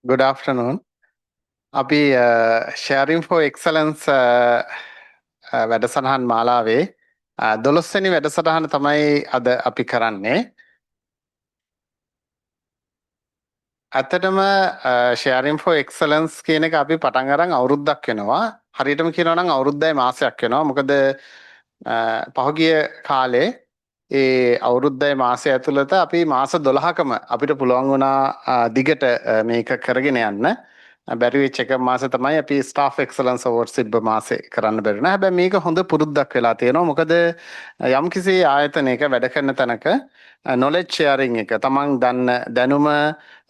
Good afternoon. අපි Sharing for Excellence වැඩසටහන් මාලාවේ 12 වෙනි වැඩසටහන තමයි අද අපි කරන්නේ. ඇත්තටම Sharing for Excellence කියන එක අපි පටන් අරන් අවුරුද්දක් වෙනවා. හරියටම කියනවා නම් අවුරුද්දයි මාසයක් වෙනවා. මොකද පහුගිය කාලේ ඒ අවුරුද්දයි මාසය ඇතුළත අපි මාස 12කම අපිට පුළුවන් වුණා දිගට මේක කරගෙන යන්න. බැරි වෙච්ච එක මාසෙ තමයි අපි ස්ටාෆ් එක්සලන්ස් අවෝඩ්ස් තිබ්බ මාසේ කරන්න බැරි වුණා. හැබැයි මේක හොඳ පුරුද්දක් වෙලා තියෙනවා. මොකද යම්කිසි ආයතනයක වැඩ කරන තැනක නොලෙජ් ෂෙයාරින් එක, තමන් දන්න දැනුම,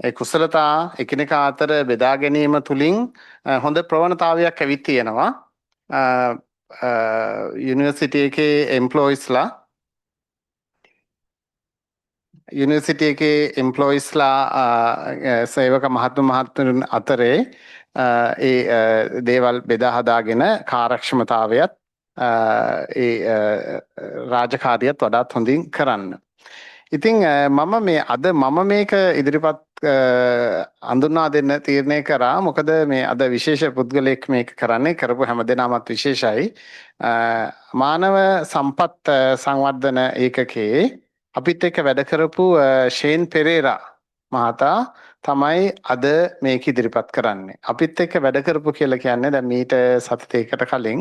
ඒ කුසලතා එකිනෙකා අතර බෙදා ගැනීම තුලින් හොඳ ප්‍රවණතාවයක් ඇවිත් තියෙනවා. යුනිවර්සිටි එකේ එම්ප්ලොයිස්ලා, යුනිවර්සිටි එකේ එම්ප්ලොයිස්ලා, සේවක මහත්ම මහත්තුරුන් අතරේ ඒ දේවල් බෙදා හදාගෙන කාර්යක්ෂමතාවයත් ඒ රාජකාරියත් වඩාත් හොඳින් කරන්න. ඉතින් මම මේ අද මම මේක ඉදිරිපත් අඳුන්වා දෙන්න තීරණය කරා. මොකද මේ අද විශේෂ පුද්ගලයෙක් මේක කරන්නේ. කරපු හැම දෙනාමත් විශේෂයි. මානව සම්පත් සංවර්ධන ඒකකයේ අපිත් එක්ක වැඩ කරපු ෂේන් පෙරේරා මහතා තමයි අද මේක ඉදිරිපත් කරන්නේ. අපිත් එක්ක වැඩ කරපු කියලා කියන්නේ දැන් මීට සති දෙකකට කලින්,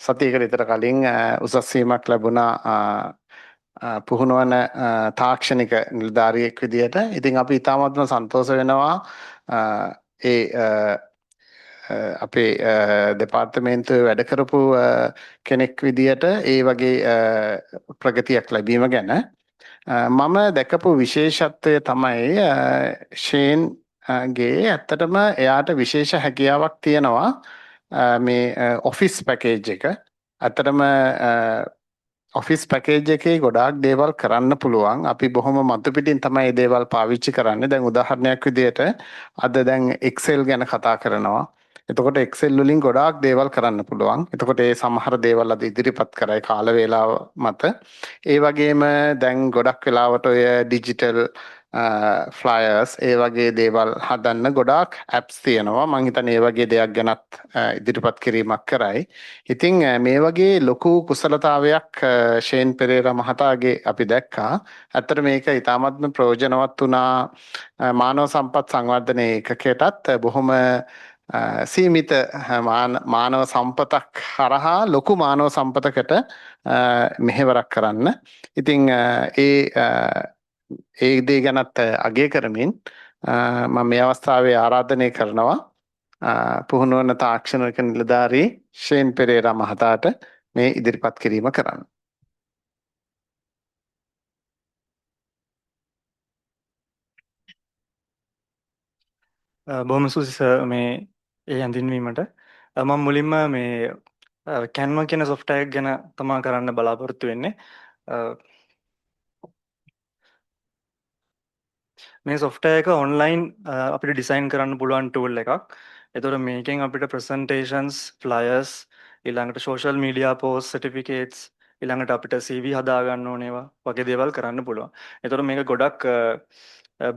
සතියකට විතර කලින් උසස් වීමක් ලැබුණා පුහුණුවන තාක්ෂණික නිලධාරියෙක් විදියට. ඉතින් අපි ඉතාමත්ම සන්තෝෂ වෙනවා ඒ අපේ දෙපාර්තමේන්තුවේ වැඩ කරපු කෙනෙක් විදියට ඒ වගේ ප්‍රගතියක් ලැබීම ගැන. මම දැකපු විශේෂත්වය තමයි ෂේන් ගේ ඇත්තටම එයාට විශේෂ හැකියාවක් තියෙනවා මේ ඔෆිස් පැකේජ් එක. ඇත්තටම ඔෆිස් පැකේජ් එකේ ගොඩාක් දේවල් කරන්න පුළුවන්. අපි බොහොම මතු පිටින් තමයි මේ දේවල් පාවිච්චි කරන්නේ. දැන් උදාහරණයක් විදියට අද දැන් Excel ගැන කතා කරනවා. එතකොට Excel වලින් ගොඩාක් දේවල් කරන්න පුළුවන්. එතකොට ඒ සමහර දේවල් අද ඉදිරිපත් කරයි කාල වේලාව මත. ඒ වගේම දැන් ගොඩක් වෙලාවට ඔය ඩිජිටල් ෆ්ලයර්ස් ඒ වගේ දේවල් හදන්න ගොඩාක් ඇප්ස් තියෙනවා. මං හිතන්නේ ඒ වගේ දෙයක් ගැනත් ඉදිරිපත් කිරීමක් කරයි. ඉතින් මේ වගේ ලොකු කුසලතාවයක් ෂේන් පෙරේරා මහතාගේ අපි දැක්කා. ඇත්තට මේක ඉතාමත්ම ප්‍රයෝජනවත් වුණා මානව සම්පත් සංවර්ධන ඒකකයටත්. බොහොම සීමිත මානව සම්පතක් හරහා ලොකු මානව සම්පතකට මෙහෙවරක් කරන්න. ඉතින් ඒ ඒ දේ ගැනත් අගය කරමින් මම මේ අවස්ථාවේ ආරාධනය කරනවා පුහුණුවන තාක්ෂණික නිලධාරී ෂේන් පෙරේරා මහතාට මේ ඉදිරිපත් කිරීම කරන්න. බොහොම ස්තුතියි සර් මේ ඒ හැඳින්වීමට. මම මුලින්ම මේ Canva කියන සොෆ්ට්වෙයාර් එක ගැන තමා කරන්න බලාපොරොත්තු වෙන්නේ. මේ සොෆ්ට්වෙයාර් එක ඔන්ලයින් අපිට ඩිසයින් කරන්න පුළුවන් ටූල් එකක්. එතකොට මේකෙන් අපිට ප්‍රසන්ටේෂන්ස්, ෆ්ලයර්ස්, ඊළඟට සෝෂල් මීඩියා පෝස්ට්, සර්ටිෆිකේට්ස්, ඊළඟට අපිට CV හදා ගන්න ඕන ඒවා වගේ දේවල් කරන්න පුළුවන්. එතකොට මේක ගොඩක්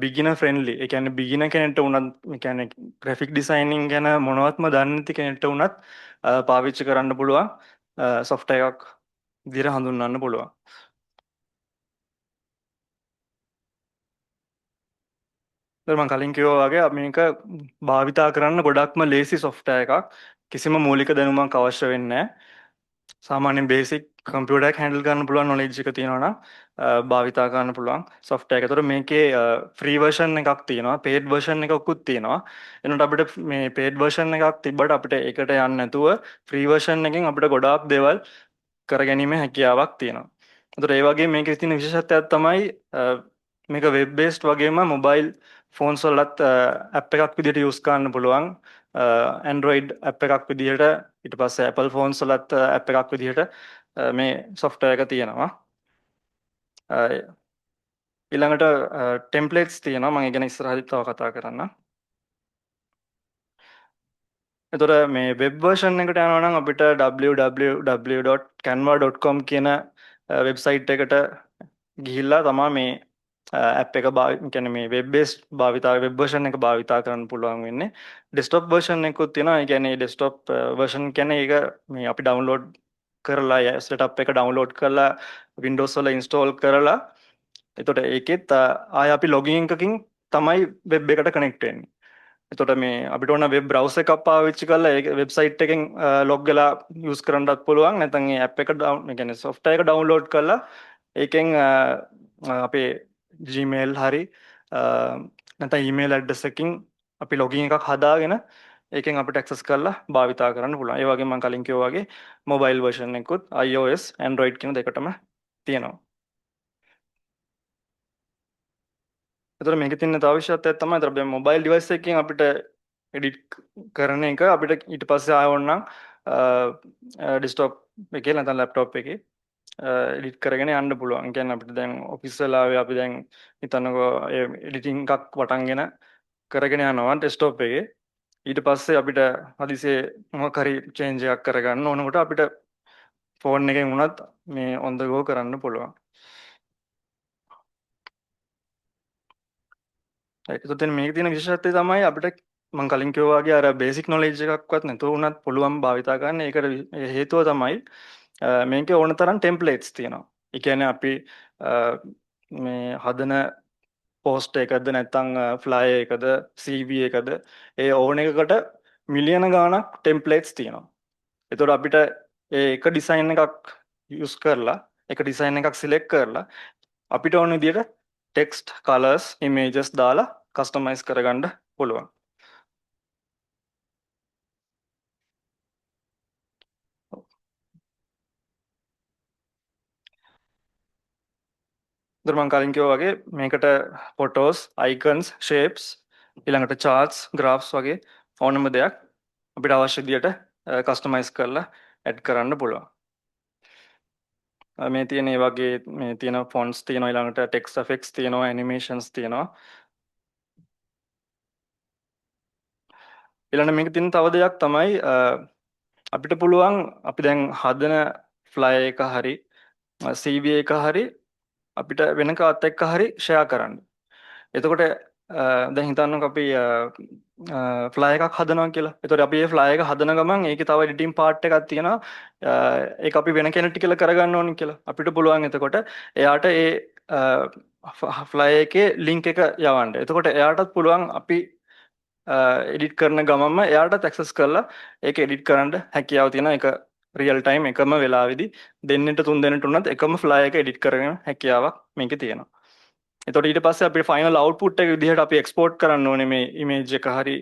බිගිනර් ෆ්‍රෙන්ඩ්ලි. ඒ කියන්නේ බිගිනර් කෙනෙක්ට වුණත්, ඒ කියන්නේ ග්‍රැෆික් ඩිසයිනින් ගැන මොනවත්ම දන්නේ නැති කෙනෙක්ට වුණත් පාවිච්චි කරන්න පුළුවන් සොෆ්ට්වෙයාර් එකක් විදිහට හඳුන්වන්න පුළුවන්. මම කලින් කිව්වා වගේ මේක භාවිතා කරන්න ගොඩක්ම ලේසි සොෆ්ට්වෙයාර් එකක්. කිසිම මූලික දැනුමක් අවශ්‍ය වෙන්නේ නැහැ. සාමාන්‍යයෙන් බේසික් කම්පියුටර් එකක් හැන්ඩල් කරන්න පුළුවන් නොලෙජ් එක තියෙනවා නම් භාවිතා කරන්න පුළුවන් සොෆ්ට්වෙයාර් එක. ඒතකොට මේකේ ෆ්‍රී වර්ෂන් එකක් තියෙනවා, පේඩ් වර්ෂන් එකකුත් තියෙනවා. එනකොට අපිට මේ පේඩ් වර්ෂන් එකක් තිබ්බට අපිට ඒකට යන්නේ නැතුව ෆ්‍රී වර්ෂන් එකෙන් අපිට ගොඩාක් දේවල් කරගැනීමේ හැකියාවක් තියෙනවා. ඒතකොට ඒ වගේ මේකේ තියෙන විශේෂත්වයක් තමයි මේක වෙබ් බේස්ඩ් වගේම මොබයිල් ෆෝන්ස් වලත් ඇප් එකක් විදිහට යූස් කරන්න පුළුවන්. Android app එකක් විදිහට, ඊට පස්සේ Apple phones වලත් ඇප් එකක් විදිහට මේ සොෆ්ට්වෙයාර් එක තියෙනවා. ඊළඟට ටෙම්ප්ලේට්ස් තියෙනවා. මම ඒ ගැන ඉස්සරහදී තව කතා කරන්නම්. එතකොට මේ වෙබ් වර්ෂන් එකට යනවා නම් අපිට www.canva.com කියන වෙබ්සයිට් එකට ගිහිල්ලා තමා මේ ඇප් එක කියන්නේ මේ වෙබ් බේස් භාවිතා වෙබ් වර්ෂන් එක භාවිතා කරන්න පුළුවන් වෙන්නේ. ඩෙස්ක්ටොප් වර්ෂන් එකකුත් තියෙනවා. ඒ කියන්නේ ඩෙස්ක්ටොප් වර්ෂන් කියන්නේ ඒක මේ අපි ඩවුන්ලෝඩ් කරලා සෙටප් එක ඩවුන්ලෝඩ් කරලා Windows වල ඉන්ස්ටෝල් කරලා එතකොට ඒකෙත් ආය අපි ලොගින් එකකින් තමයි වෙබ් එකට කනෙක්ට් වෙන්නේ. එතකොට මේ අපිට ඕන වෙබ් බ්‍රවුසර් එකක් පාවිච්චි කරලා ඒක වෙබ්සයිට් එකෙන් ලොග් වෙලා යූස් කරන්නත් පුළුවන්. නැත්නම් ඒ ඇප් එක ඩවුන් ඒ කියන්නේ සොෆ්ට්වෙයාර් එක ඩවුන්ලෝඩ් කරලා ඒකෙන් අපේ Gmail හරි නැත්නම් ඊමේල් ඇඩ්‍රස් එකකින් අපි ලොගින් එකක් හදාගෙන ඒකෙන් අපිට ඇක්සස් කරලා භාවිතා කරන්න පුළුවන්. ඒ වගේම මම කලින් කිව්වා වගේ මොබයිල් වර්ෂන් එකකුත් iOS Android කියන දෙකටම තියෙනවා. එතකොට මේකේ තියෙන තව විශේෂත්වයක් තමයි එතකොට දැන් මොබයිල් ඩිවයිස් එකකින් අපිට එඩිට් කරන එක අපිට ඊට පස්සේ ආයෙ ඕනනම් ඩෙස්ක්ටොප් එකේ නැත්නම් ලැප්ටොප් එකේ එඩිට් කරගෙන යන්න පුළුවන්. ඒ කියන්නේ අපිට දැන් ඔෆිස් වෙලාවේ අපි දැන් හිතන්නකෝ ඒ එඩිටිං එකක් පටන්ගෙන කරගෙන යනවා ඩෙස්ක්ටොප් එකේ. ඊට පස්සේ අපිට හදිසියේ මොකක් හරි චේන්ජ් එකක් කරගන්න ඕනකොට අපිට ෆෝන් එකෙන් වුණත් මේ ඔන් ද ගෝ කරන්න පුළුවන්. රයිට්. එතකොට මේකේ තියෙන විශේෂත්වය තමයි අපිට මම කලින් කිව්වා වගේ අර බේසික් නොලෙජ් එකක්වත් නැතුව වුණත් පුළුවන් භාවිතා කරන්න. ඒකට හේතුව තමයි මේකේ ඕන තරම් ටෙම්ප්ලේට්ස් තියෙනවා. ඒ කියන්නේ අපි මේ හදන පෝස්ට් එකද නැත්නම් ෆ්ලයර් එකද CV එකද ඒ ඕන එකකට මිලියන ගාණක් ටෙම්ප්ලේට්ස් තියෙනවා. එතකොට අපිට ඒ එක ඩිසයින් එකක් යූස් කරලා එක ඩිසයින් එකක් සිලෙක්ට් කරලා අපිට ඕන විදියට ටෙක්ස්ට්, කලර්ස්, ඉමේජස් දාලා කස්ටමයිස් කරගන්න පුළුවන්. එතකොට මම කලින් කිව්වා වගේ මේකට ෆොටෝස්, අයිකන්ස්, ෂේප්ස්, ඊළඟට චාර්ට්ස්, ග්‍රාෆ්ස් වගේ ඕනම දෙයක් අපිට අවශ්‍ය විදියට කස්ටමයිස් කරලා ඇඩ් කරන්න පුළුවන්. මේ තියෙන ඒ වගේ මේ තියෙන ෆොන්ට්ස් තියෙනවා, ඊළඟට ටෙක්ස්ට් එෆෙක්ට්ස් තියෙනවා, ඇනිමේෂන්ස් තියෙනවා. ඊළඟට මේකේ තියෙන තව දෙයක් තමයි අපිට පුළුවන් අපි දැන් හදන ෆ්ලයර් එක හරි CV එක හරි අපිට වෙන කාත් එක්ක හරි ෂෙයා කරන්න. එතකොට දැන් හිතන්නකෝ අපි ෆ්ලයර් එකක් හදනවා කියලා. එතකොට අපි මේ ෆ්ලයර් එක හදන ගමන් ඒකේ තව එඩිටිං පාර්ට් එකක් තියෙනවා. ඒක අපි වෙන කෙනෙක්ට කියලා කරගන්න ඕනේ කියලා. අපිට පුළුවන් එතකොට එයාට ඒ ෆ්ලයර් එකේ ලින්ක් එක යවන්න. එතකොට එයාටත් පුළුවන් අපි එඩිට් කරන ගමන්ම එයාටත් ඇක්සස් කරලා ඒක එඩිට් කරන්න හැකියාව තියෙනවා. ඒක රියල් ටයිම් එකම වෙලාවෙදි දෙන්නෙට තුන් දෙනෙට උනත් එකම ෆ්ලයර් එක එඩිට් කරගෙන හැකියාවක් මේකේ තියෙනවා. එතකොට ඊට පස්සේ අපි ෆයිනල් අවුට්පුට් එක විදිහට අපි එක්ස්පෝර්ට් කරන්න ඕනේ මේ ඉමේජ් එක හරි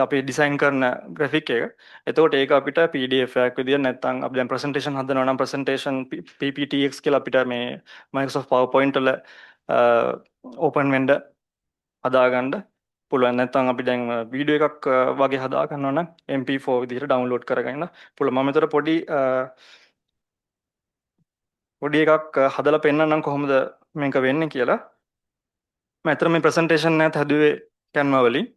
අපි ඩිසයින් කරන ග්‍රැෆික් එක. එතකොට ඒක අපිට PDF එකක් විදිහට නැත්නම් අපි දැන් ප්‍රසන්ටේෂන් හදනවා නම් ප්‍රසන්ටේෂන් PPTX කියලා අපිට මේ Microsoft PowerPoint වල ඕපන් වෙන්න හදාගන්න පුළුවන්. නැත්නම් අපි දැන් වීඩියෝ එකක් වගේ හදා ගන්නවා නම් MP4 විදිහට ඩවුන්ලෝඩ් කරගන්න පුළුවන්. මම මෙතන පොඩි පොඩි එකක් හදලා පෙන්නන්නම් කොහොමද මේක වෙන්නේ කියලා. මම ඇත්තට මේ ප්‍රසන්ටේෂන් එකත් හැදුවේ Canva වලින්.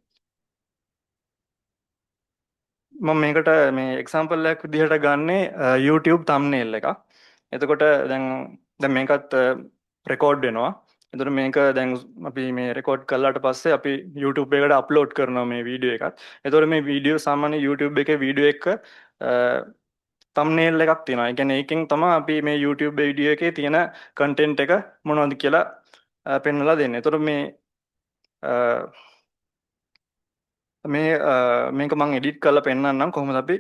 මම මේකට මේ එක්සැම්පල් එකක් විදිහට ගන්නේ YouTube thumbnail එකක්. එතකොට දැන් දැන් මේකත් රෙකෝඩ් වෙනවා. එතකොට මේක දැන් අපි මේ රෙකෝඩ් කළාට පස්සේ අපි YouTube එකට අප්ලෝඩ් කරනවා මේ වීඩියෝ එකත්. එතකොට මේ වීඩියෝ සාමාන්‍ය YouTube එකේ වීඩියෝ එක තම්නේල් එකක් තියෙනවා. ඒ කියන්නේ ඒකෙන් තමයි අපි මේ YouTube video එකේ තියෙන කන්ටෙන්ට් එක මොනවද කියලා පෙන්වලා දෙන්නේ. එතකොට මේ මේ මේක මම එඩිට් කරලා පෙන්නන්නම් කොහොමද අපි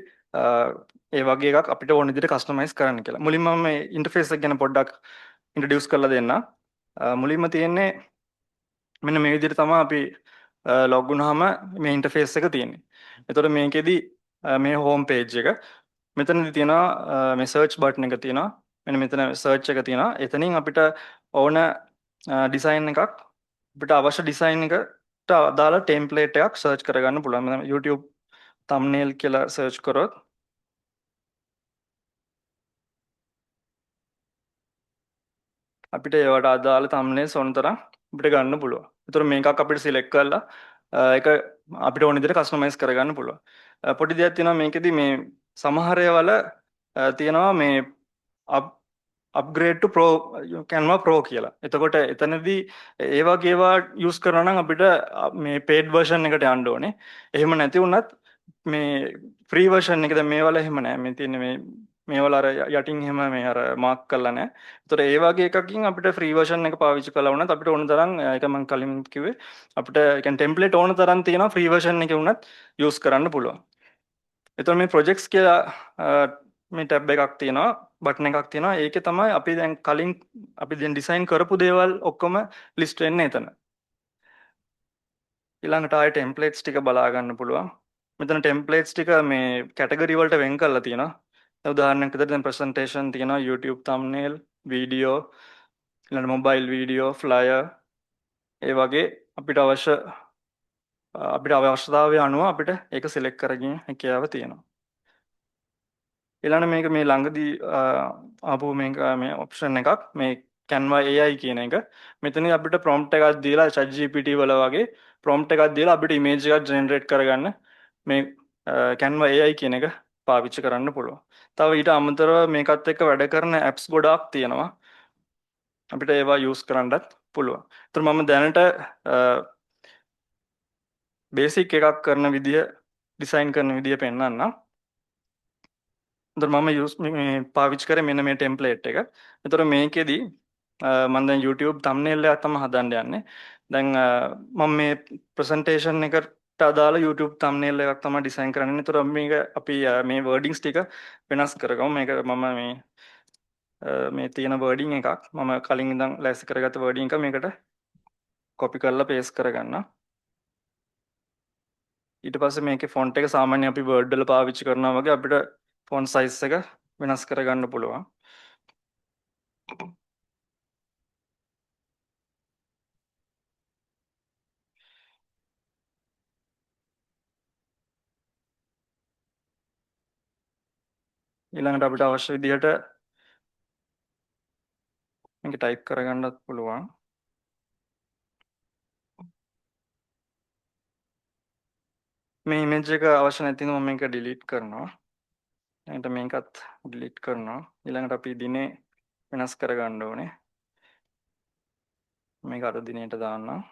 ඒ වගේ එකක් අපිට ඕන විදිහට කස්ටමයිස් කරන්න කියලා. මුලින්ම මම මේ ඉන්ටර්ෆේස් එක ගැන පොඩ්ඩක් ඉන්ට්‍රොඩියුස් කරලා දෙන්නම්. මුලින්ම තියෙන්නේ මෙන්න මේ විදිහට තමයි අපි ලොග් වුණාම මේ ඉන්ටර්ෆේස් එක තියෙන්නේ. එතකොට මේකෙදි මේ හෝම් පේජ් එක මෙතනදි තියෙනවා මේ සර්ච් බටන් එක තියෙනවා. මෙන්න මෙතන සර්ච් එක තියෙනවා. එතනින් අපිට ඕන ඩිසයින් එකක් අපිට අවශ්‍ය ඩිසයින් එකට අදාළ ටෙම්ප්ලේට් එකක් සර්ච් කරගන්න පුළුවන්. මම YouTube thumbnail කියලා සර්ච් කරොත් අපිට ඒවට අදාළ thumbnails ඕන තරම් අපිට ගන්න පුළුවන්. ඒතර මේකක් අපිට සිලෙක්ට් කරලා ඒක අපිට ඕන විදිහට කස්ටමයිස් කරගන්න පුළුවන්. පොඩි දෙයක් තියෙනවා මේකෙදි මේ සමහර ඒවාල තියෙනවා මේ Upgrade to Pro, Canva Pro කියලා. එතකොට එතනදී ඒ වගේ ඒවා යූස් කරනවා නම් අපිට මේ පේඩ් වර්ෂන් එකට යන්න ඕනේ. එහෙම නැති වුණත් මේ ෆ්‍රී වර්ෂන් එක දැන් මේවල එහෙම නෑ. මේ තියෙන්නේ මේ මේවල අර යටින් එහෙම මේ අර මාක් කරලා නෑ. ඒතර ඒ වගේ එකකින් අපිට ෆ්‍රී වර්ෂන් එක පාවිච්චි කළා වුණත් අපිට ඕන තරම්, ඒක මම කලින් කිව්වේ, අපිට ඒ කියන්නේ ටෙම්ප්ලේට් ඕන තරම් තියෙනවා, ෆ්‍රී වර්ෂන් එකේ වුණත් යූස් කරන්න පුළුවන්. එතකොට මේ ප්‍රොජෙක්ට්ස් කියලා මේ ටැබ් එකක් තියෙනවා, බටන් එකක් තියෙනවා. ඒකේ තමයි අපි දැන් කලින් අපි දැන් ඩිසයින් කරපු දේවල් ඔක්කොම ලිස්ට් වෙන්නේ එතන. ඊළඟට ආයේ ටෙම්ප්ලේට්ස් ටික බලා ගන්න පුළුවන්. මෙතන ටෙම්ප්ලේට්ස් ටික මේ කැටගරි වලට වෙන් කරලා තියෙනවා. දැන් උදාහරණයක් විදිහට දැන් ප්‍රසන්ටේෂන් තියෙනවා, YouTube thumbnail, video, ඊළඟට මොබයිල් වීඩියෝ, ෆ්ලයර්, ඒ වගේ අපිට අවශ්‍ය අපිට අවශ්‍යතාවය අනුව අපිට ඒක සිලෙක්ට් කරගෙන හැකියාව තියෙනවා. ඊළඟ මේක මේ ළඟදී ආපු මේක මේ ඔප්ෂන් එකක්, මේ Canva AI කියන එක. මෙතන අපිට ප්‍රොම්ප්ට් එකක් දීලා, ChatGPT වල වගේ ප්‍රොම්ප්ට් එකක් දීලා අපිට ඉමේජ් එකක් ජෙනරේට් කරගන්න මේ Canva AI කියන එක පාවිච්චි කරන්න පුළුවන්. තව ඊට අමතරව මේකත් එක්ක වැඩ කරන ඇප්ස් ගොඩාක් තියෙනවා. අපිට ඒවා යූස් කරන්නත් පුළුවන්. ඒතර මම දැනට බේසික් එකක් කරන විදිය, ඩිසයින් කරන විදිය පෙන්නන්නම්. එතකොට මම යූස් මේ පාවිච්චි කරේ මෙන්න මේ ටෙම්ප්ලේට් එක. එතකොට මේකෙදි මම දැන් YouTube thumbnail එකක් තමයි හදන්න යන්නේ. දැන් මම මේ ප්‍රසන්ටේෂන් එකට අදාළ YouTube thumbnail එකක් තමයි ඩිසයින් කරන්න. එතකොට මේක අපි මේ වර්ඩින්ග්ස් ටික වෙනස් කරගමු. මේක මම මේ මේ තියෙන වර්ඩින් එකක් මම කලින් ඉඳන් ලෑස්ති කරගත්ත වර්ඩින් එක මේකට කොපි කරලා පේස්ට් කරගන්න. ඊට පස්සේ මේකේ ෆොන්ට් එක සාමාන්‍ය අපි Word වල පාවිච්චි කරනවා වගේ අපිට ෆොන්ට් සයිස් එක වෙනස් කරගන්න පුළුවන්. ඊළඟට අපිට අවශ්‍ය විදිහට මේක ටයිප් කරගන්නත් පුළුවන්. මේ ඉමේජ් එක අවශ්‍ය නැති නිසා මම මේක ඩිලීට් කරනවා. ඊළඟට මේකත් ඩිලීට් කරනවා. ඊළඟට අපි දිනේ වෙනස් කරගන්න ඕනේ. මේක අර දිනේට දාන්නම්.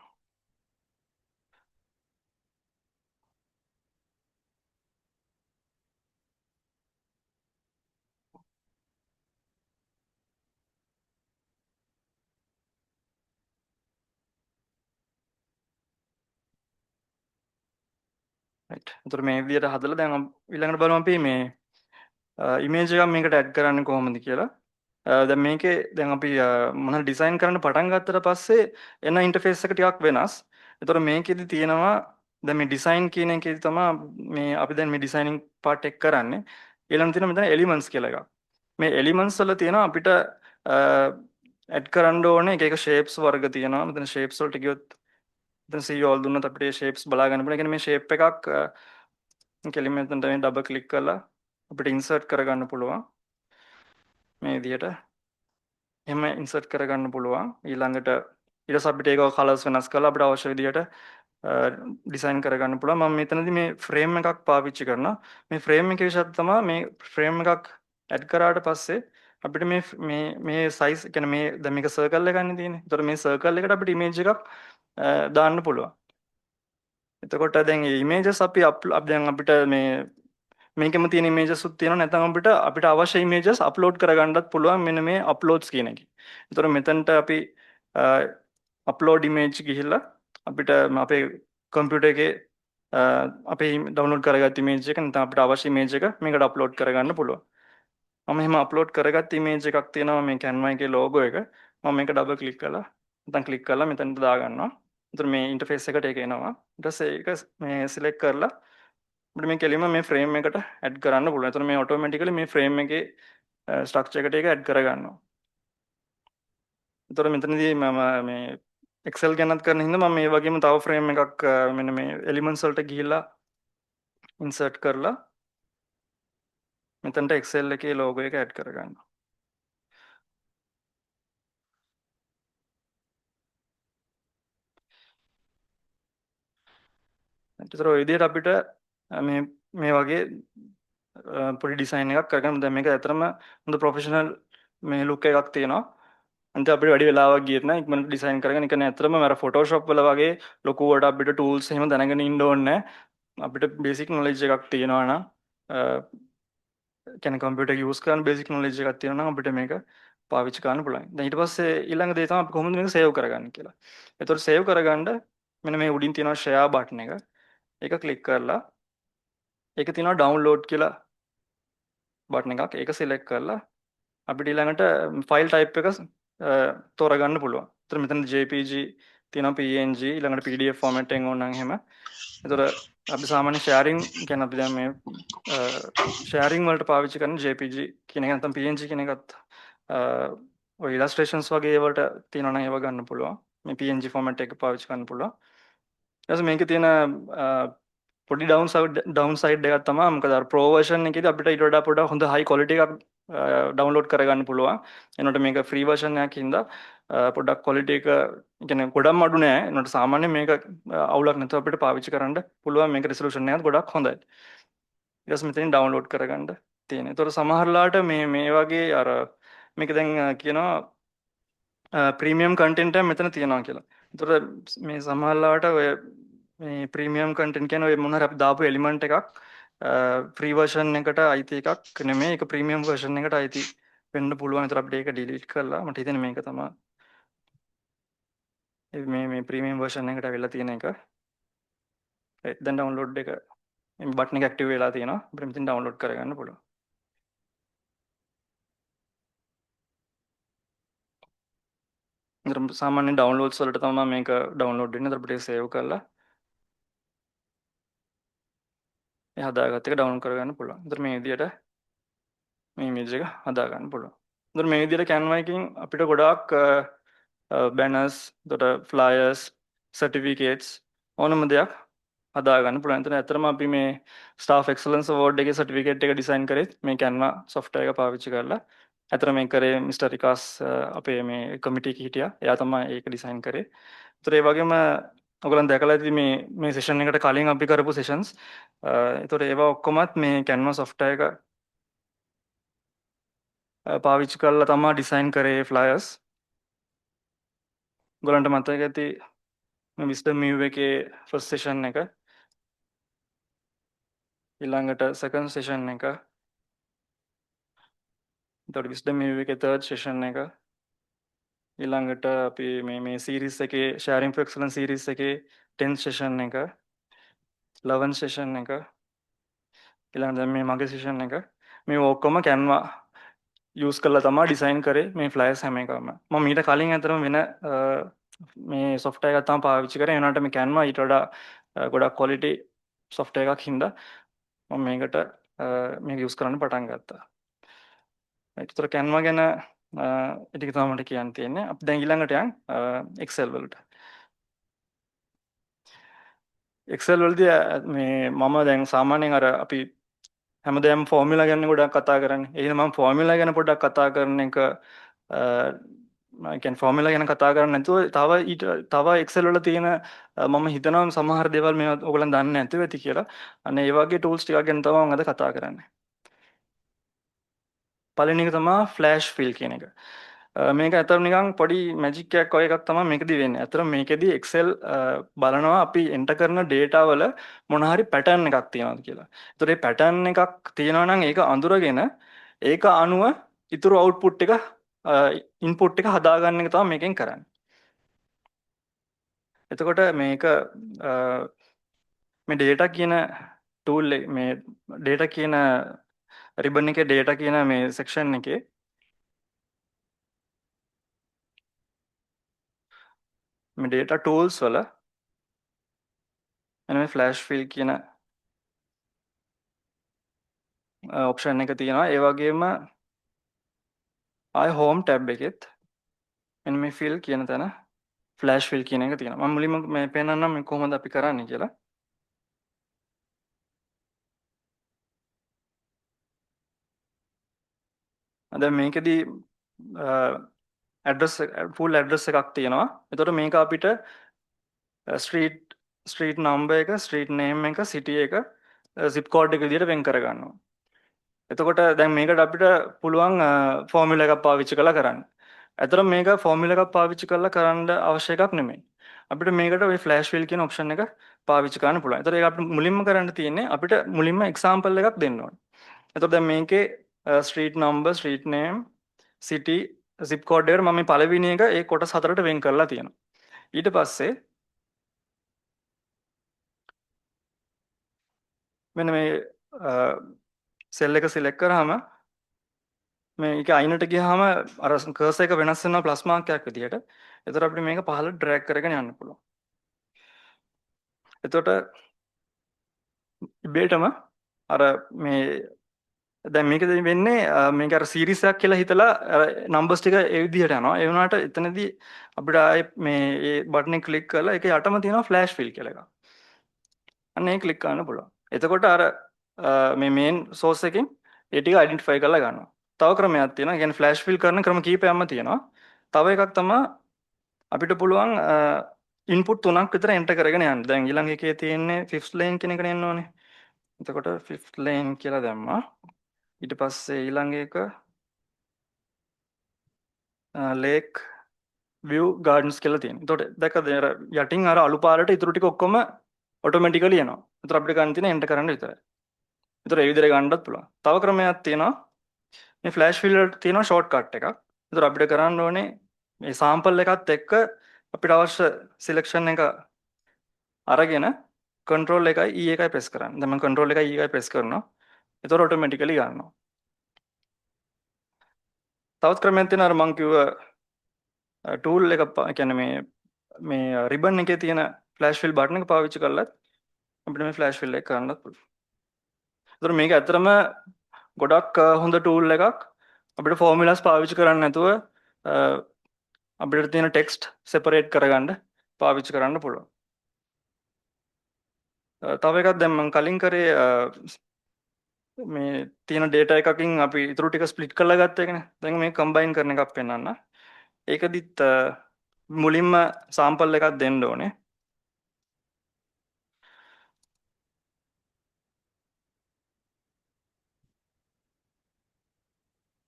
රයිට්. එතකොට මේ විදිහට හදලා දැන් ඊළඟට බලමු අපි මේ ඉමේජ් එකක් මේකට ඇඩ් කරන්නේ කොහොමද කියලා. දැන් මේකේ දැන් අපි මොන ඩිසයින් කරන්න පටන් ගත්තට පස්සේ එන ඉන්ටර්ෆේස් එක ටිකක් වෙනස්. එතකොට මේකෙදි තියෙනවා දැන් මේ ඩිසයින් කියන එකේදී තමයි මේ අපි දැන් මේ ඩිසයිනින් පාර්ට් එක කරන්නේ. ඊළඟට තියෙනවා මෙතන එලිමන්ට්ස් කියලා එකක්. මේ එලිමන්ට්ස් වල තියෙනවා අපිට ඇඩ් කරන්න ඕනේ එක එක ෂේප්ස් වර්ග තියෙනවා. මෙතන ෂේප්ස් වලට ගියොත් මෙතන see all දුන්නොත් අපිට ඒ ෂේප්ස් බලා ගන්න පුළුවන්. ඒ කියන්නේ මේ ෂේප් එකක් කෙලින්ම මෙතනට මේ ඩබල් ක්ලික් කරලා අපිට ඉන්සර්ට් කරගන්න පුළුවන්. මේ විදිහට එහෙම ඉන්සර්ට් කරගන්න පුළුවන්. ඊළඟට ඊට පස්සේ අපිට ඒක කලර්ස් වෙනස් කරලා අපිට අවශ්‍ය විදිහට ඩිසයින් කරගන්න පුළුවන්. මම මෙතනදී මේ ෆ්‍රේම් එකක් පාවිච්චි කරනවා. මේ ෆ්‍රේම් එකේ විශේෂත්වය තමයි මේ ෆ්‍රේම් එකක් ඇඩ් කරාට පස්සේ අපිට මේ මේ මේ සයිස් කියන්නේ මේ දැන් මේක සර්කල් එකක් නේ තියෙන්නේ. ඒතකොට මේ සර්කල් එකට අපිට ඉමේජ් එකක් දාන්න පුළුවන්. එතකොට දැන් මේ ඉමේජස් අපි දැන් අපිට මේ මේකෙම තියෙන ඉමේජස් උත් තියෙනවා, නැත්නම් අපිට අපිට අවශ්‍ය ඉමේජස් අප්ලෝඩ් කරගන්නත් පුළුවන් මෙන්න මේ අප්ලෝඩ්ස් කියන එකේ. එතකොට මෙතනට අපි අප්ලෝඩ් ඉමේජ් ගිහිල්ලා අපිට අපේ කම්පියුටර් එකේ අපේ ඩවුන්ලෝඩ් කරගත්ත ඉමේජ් එක නැත්නම් අපිට අවශ්‍ය ඉමේජ් එක මේකට අප්ලෝඩ් කරගන්න පුළුවන්. මම එහෙම අප්ලෝඩ් කරගත්ත ඉමේජ් එකක් තියෙනවා මේ Canva එකේ ලෝගෝ එක. මම මේක ඩබල් ක්ලික් කරලා නැත්නම් ක්ලික් කරලා මෙතනට දාගන්නවා. එතකොට මේ ඉන්ටර්ෆේස් එකට ඒක එනවා. ඊට පස්සේ ඒක මේ සිලෙක්ට් කරලා අපිට මේ කෙලින්ම මේ ෆ්‍රේම් එකට ඇඩ් කරන්න පුළුවන්. එතකොට මේ ඔටෝමැටිකලි මේ ෆ්‍රේම් එකේ ස්ට්‍රක්චර් එකට ඒක ඇඩ් කරගන්නවා. එතකොට මෙතනදී මම මේ Excel ගැනත් කරන හින්දා මම මේ වගේම තව ෆ්‍රේම් එකක් මෙන්න මේ එලිමන්ට්ස් වලට ගිහිල්ලා ඉන්සර්ට් කරලා මෙතනට Excel එකේ ලෝගෝ එක ඇඩ් කරගන්නවා. එතකොට ඔය විදිහට අපිට මේ මේ වගේ පොඩි ඩිසයින් එකක් කරගන්න. දැන් මේක ඇත්තටම හොඳ ප්‍රොෆෙෂනල් මේ ලුක් එකක් තියෙනවා. අනිත් අපිට වැඩි වෙලාවක් ගියෙත් නෑ ඉක්මනට ඩිසයින් කරගෙන. ඒ කියන්නේ ඇත්තටම අර ෆොටෝෂොප් වල වගේ ලොකුවට අපිට ටූල්ස් එහෙම දැනගෙන ඉන්න ඕනේ නෑ. අපිට බේසික් නොලෙජ් එකක් තියෙනවා නම්, කියන්නේ කම්පියුටර් යූස් කරන බේසික් නොලෙජ් එකක් තියෙනවා නම් අපිට මේක පාවිච්චි කරන්න පුළුවන්. දැන් ඊට පස්සේ ඊළඟ දේ තමයි අපි කොහොමද මේක සේව් කරගන්නේ කියලා. එතකොට සේව් කරගන්න මෙන්න මේ උඩින් තියෙනවා ෂෙයා බටන් එක. ඒක ක්ලික් කරලා ඒක තියෙනවා ඩවුන්ලෝඩ් කියලා බටන් එකක්. ඒක සිලෙක්ට් කරලා අපිට ඊළඟට ෆයිල් ටයිප් එක තෝරගන්න පුළුවන්. එතකොට මෙතන JPG තියෙනවා, PNG, ඊළඟට PDF format එකෙන් ඕන නම් එහෙම. එතකොට අපි සාමාන්‍ය ෂෙයාරින් කියන්නේ අපි දැන් මේ ෂෙයාරින් වලට පාවිච්චි කරන JPG කියන එක නැත්නම් PNG කියන එකත් ඔය ඉලස්ට්‍රේෂන්ස් වගේ ඒවට තියෙනවා නම් ඒවා ගන්න පුළුවන්. මේ PNG format එක පාවිච්චි කරන්න පුළුවන්. ඊට පස්සේ මේකේ තියෙන පොඩි ඩවුන් සයිඩ් එකක් තමයි, මොකද අර ප්‍රෝ වර්ෂන් එකේදී අපිට ඊට වඩා පොඩක් හොඳ හයි ක්වොලිටි එකක් ඩවුන්ලෝඩ් කරගන්න පුළුවන්. එනකොට මේක ෆ්‍රී වර්ෂන් එකක් හින්දා පොඩ්ඩක් ක්වොලිටි එක කියන්නේ ගොඩක්ම අඩු නෑ. එනකොට සාමාන්‍යයෙන් මේක අවුලක් නැතුව අපිට පාවිච්චි කරන්න පුළුවන්. මේක රෙසොලූෂන් එකත් ගොඩක් හොඳයි. ඊට පස්සේ මෙතනින් ඩවුන්ලෝඩ් කරගන්න තියෙන. ඒතකොට සමහර ලාට මේ මේ වගේ අර මේක දැන් කියනවා ප්‍රීමියම් කන්ටෙන්ට් එකක් මෙතන තියෙනවා කියලා. ඒතකොට මේ සමහර ලාට ඔය මේ ප්‍රීමියම් කන්ටෙන්ට් කියන්නේ ඔය මොන හරි අපි දාපු එලිමන්ට් එකක් ෆ්‍රී වර්ෂන් එකට අයිති එකක් නෙමෙයි, ඒක ප්‍රීමියම් වර්ෂන් එකට අයිති වෙන්න පුළුවන්. ඒතර අපිට ඒක ඩිලීට් කරලා මට හිතෙන්නේ මේක තමයි මේ මේ ප්‍රීමියම් වර්ෂන් එකට ඇවිල්ලා තියෙන එක. රයිට්, දැන් ඩවුන්ලෝඩ් එක මේ බටන් එක ඇක්ටිව් වෙලා තියෙනවා. අපිට මෙතෙන් ඩවුන්ලෝඩ් කරගන්න පුළුවන්. ඒතර සාමාන්‍ය ඩවුන්ලෝඩ්ස් වලට තමයි මේක ඩවුන්ලෝඩ් වෙන්නේ. ඒතර අපිට ඒක සේව් කරලා ඒ හදාගත්ත එක ඩවුන්ලෝඩ් කරගන්න පුළුවන්. ඒතර මේ විදියට මේ ඉමේජ් එක හදාගන්න පුළුවන්. ඒතර මේ විදියට Canva එකකින් අපිට ගොඩාක් බැනර්ස්, එතකොට ෆ්ලයර්ස්, සර්ටිෆිකේට්ස් ඕනම දෙයක් හදාගන්න පුළුවන්. එතන ඇත්තටම අපි මේ ස්ටාෆ් එක්සලන්ස් අවෝඩ් එකේ සර්ටිෆිකේට් එක ඩිසයින් කරෙත් මේ Canva software එක පාවිච්චි කරලා. ඇත්තටම මේක කරේ මිස්ටර් රිකාස්, අපේ මේ කමිටි එකේ හිටියා. එයා තමයි ඒක ඩිසයින් කරේ. ඒතර ඒ වගේම ඔයගොල්ලන් දැකලා ඇති මේ මේ සෙෂන් එකට කලින් අපි කරපු සෙෂන්ස්. ඒතර ඒවා ඔක්කොමත් මේ Canva software එක පාවිච්චි කරලා තමයි ඩිසයින් කරේ ෆ්ලයර්ස්. ඔයගොල්ලන්ට මතක ඇති මේ Wisdom View එකේ ෆස්ට් සෙෂන් එක, ඊළඟට සෙකන්ඩ් සෙෂන් එක, එතකොට Wisdom View එකේ තර්ඩ් සෙෂන් එක, ඊළඟට අපි මේ මේ සීරීස් එකේ Sharing for Excellence series එකේ 10th session එක, 11th session එක, ඊළඟට දැන් මේ මගේ සෙෂන් එක, මේ ඔක්කොම Canva use කරලා තමයි ඩිසයින් කරේ මේ ෆ්ලයර්ස් හැම එකම. මම ඊට කලින් ඇත්තටම වෙන මේ සොෆ්ට්වෙයාර් එකක් තමයි පාවිච්චි කරේ. ඒ වුණාට මේ Canva ඊට වඩා ගොඩක් ක්වොලිටි සොෆ්ට්වෙයාර් එකක් හින්දා මම මේකට මේක යූස් කරන්න පටන් ගත්තා. රයිට්. ඒතර Canva ගැන ඒ ටික තමයි මට කියන්න තියෙන්නේ. අපි දැන් ඊළඟට යන් Excel වලට. Excel වලදී මේ මම දැන් සාමාන්‍යයෙන් අර අපි හැමදේම ෆෝමියුලා ගැන ගොඩක් කතා කරන්නේ. ඒ හින්දා මම ෆෝමියුලා ගැන පොඩ්ඩක් කතා කරන එක, ඒ කියන්නේ ෆෝමියුලා ගැන කතා කරන්නේ නැතුව තව ඊට තව Excel වල තියෙන මම හිතනවා සමහර දේවල් මේවා ඔයගොල්ලන් දන්නේ නැතුව ඇති කියලා. අන්න ඒ වගේ ටූල්ස් ටිකක් ගැන තමයි මම අද කතා කරන්නේ. පළවෙනි එක තමයි ෆ්ලෑෂ් ෆිල් කියන එක. මේක ඇත්තටම නිකන් පොඩි මැජික් එකක් වගේ එකක් තමයි මේකදී වෙන්නේ. ඇත්තටම මේකෙදී Excel බලනවා අපි එන්ටර් කරන ඩේටා වල මොන හරි පැටර්න් එකක් තියෙනවද කියලා. ඒතකොට මේ පැටර්න් එකක් තියෙනවා නම් ඒක අඳුරගෙන ඒක අනුව ඉතුරු අවුට්පුට් එක ඉන්පුට් එක හදාගන්න එක තමයි මේකෙන් කරන්නේ. එතකොට මේක මේ ඩේටා කියන ටූල් එක, මේ ඩේටා කියන රිබන් එකේ ඩේටා කියන මේ සෙක්ෂන් එකේ මේ ඩේටා ටූල්ස් වල මෙන්න මේ ෆ්ලෑෂ් ෆිල් කියන ඔප්ෂන් එක තියෙනවා. ඒ වගේම ආය හෝම් ටැබ් එකෙත් මෙන්න මේ ෆිල් කියන තැන ෆ්ලෑෂ් ෆිල් කියන එක තියෙනවා. මම මුලින්ම මේ පෙන්නන්නම් මේ කොහොමද අපි කරන්නේ කියලා. දැන් මේකෙදි ඇඩ්‍රස් ෆුල් ඇඩ්‍රස් එකක් තියෙනවා. එතකොට මේක අපිට ස්ට්‍රීට් නම්බර් එක, ස්ට්‍රීට් නේම් එක, සිටි එක, සිප් කෝඩ් එක විදිහට වෙන් කරගන්නවා. එතකොට දැන් මේකට අපිට පුළුවන් ෆෝමියුලා එකක් පාවිච්චි කරලා කරන්න. ඇත්තටම මේක ෆෝමියුලා එකක් පාවිච්චි කරලා කරන්න අවශ්‍ය එකක් නෙමෙයි. අපිට මේකට ඔය ෆ්ලෑෂ් ෆිල් කියන ඔප්ෂන් එක පාවිච්චි කරන්න පුළුවන්. එතකොට ඒක අපිට මුලින්ම කරන්න තියෙන්නේ අපිට මුලින්ම එක්සැම්පල් එකක් දෙන්න ඕනේ. එතකොට දැන් මේකේ street number, street name, city, zip code එකට මම මේ පළවෙනි එක ඒ කොටස් හතරට වෙන් කරලා තියෙනවා. ඊට පස්සේ මෙන්න මේ සෙල් එක සිලෙක්ට් කරාම මේක අයිනට ගියාම අර කර්සර් එක වෙනස් වෙනවා ප්ලස් මාක් එකක් විදියට. එතකොට අපිට මේක පහළට ඩ්‍රැග් කරගෙන යන්න පුළුවන්. එතකොට ඉබේටම අර මේ දැන් මේකදී වෙන්නේ මේක අර සීරීස් එකක් කියලා හිතලා අර නම්බර්ස් ටික ඒ විදිහට යනවා. ඒ වුණාට එතනදී අපිට ආයේ මේ ඒ බටන් එක ක්ලික් කරලා ඒක යටම තියෙනවා ෆ්ලෑෂ් ෆිල් කියලා එකක්. අන්න ඒක ක්ලික් කරන්න පුළුවන්. එතකොට අර මේ මේන් සෝස් එකෙන් ඒ ටික අයිඩෙන්ටිෆයි කරලා ගන්නවා. තව ක්‍රමයක් තියෙනවා. ඒ කියන්නේ ෆ්ලෑෂ් ෆිල් කරන ක්‍රම කීපයක්ම තියෙනවා. තව එකක් තමයි අපිට පුළුවන් ඉන්පුට් තුනක් විතර එන්ටර් කරගෙන යන්න. දැන් ඊළඟ එකේ තියෙන්නේ ෆිෆ්ත් ලේන් කියන එකට එන්න ඕනේ. එතකොට ෆිෆ්ත් ලේන් කියලා දැම්මා. ඊට පස්සේ ඊළඟ එක ලේක් විව් ගාඩන්ස් කියලා තියෙනවා. එතකොට දැක්කද අර යටින් අර අලු පාරට ඉතුරු ටික ඔක්කොම ඔටෝමැටිකලි එනවා. එතකොට අපිට ගන්න තියෙන එන්ටර් කරන්න විතරයි. එතකොට ඒ විදිහට ගන්නත් පුළුවන්. තව ක්‍රමයක් තියෙනවා. මේ ෆ්ලෑෂ් ෆිල් වලට තියෙනවා ෂෝට් කට් එකක්. එතකොට අපිට කරන්න ඕනේ මේ සාම්පල් එකත් එක්ක අපිට අවශ්‍ය සිලෙක්ෂන් එක අරගෙන කන්ට්‍රෝල් එකයි E එකයි ප්‍රෙස් කරන්න. දැන් මම කන්ට්‍රෝල් එකයි E එකයි ප්‍රෙස් කරනවා. එතකොට ඔටෝමැටිකලි ගන්නවා. තවත් ක්‍රමයක් තියෙනවා අර මං කිව්ව ටූල් එක, කියන්නේ මේ මේ රිබන් එකේ තියෙන ෆ්ලෑෂ් ෆිල් බටන් එක පාවිච්චි කරලත් අපිට මේ ෆ්ලෑෂ් ෆිල් එක කරන්නත් පුළුවන්. එතකොට මේක ඇත්තටම ගොඩක් හොඳ ටූල් එකක්. අපිට ෆෝමියුලාස් පාවිච්චි කරන්න නැතුව අපිට තියෙන ටෙක්ස්ට් සෙපරේට් කරගන්න පාවිච්චි කරන්න පුළුවන්. තව එකක් දැන් මම කලින් කරේ මේ තියෙන ඩේටා එකකින් අපි ඉතුරු ටික ස්ප්ලිට් කරලා ගත්ත එකනේ. දැන් මේ කම්බයින් කරන එකක් පෙන්නන්න. ඒකදිත් මුලින්ම සාම්පල් එකක් දෙන්න ඕනේ.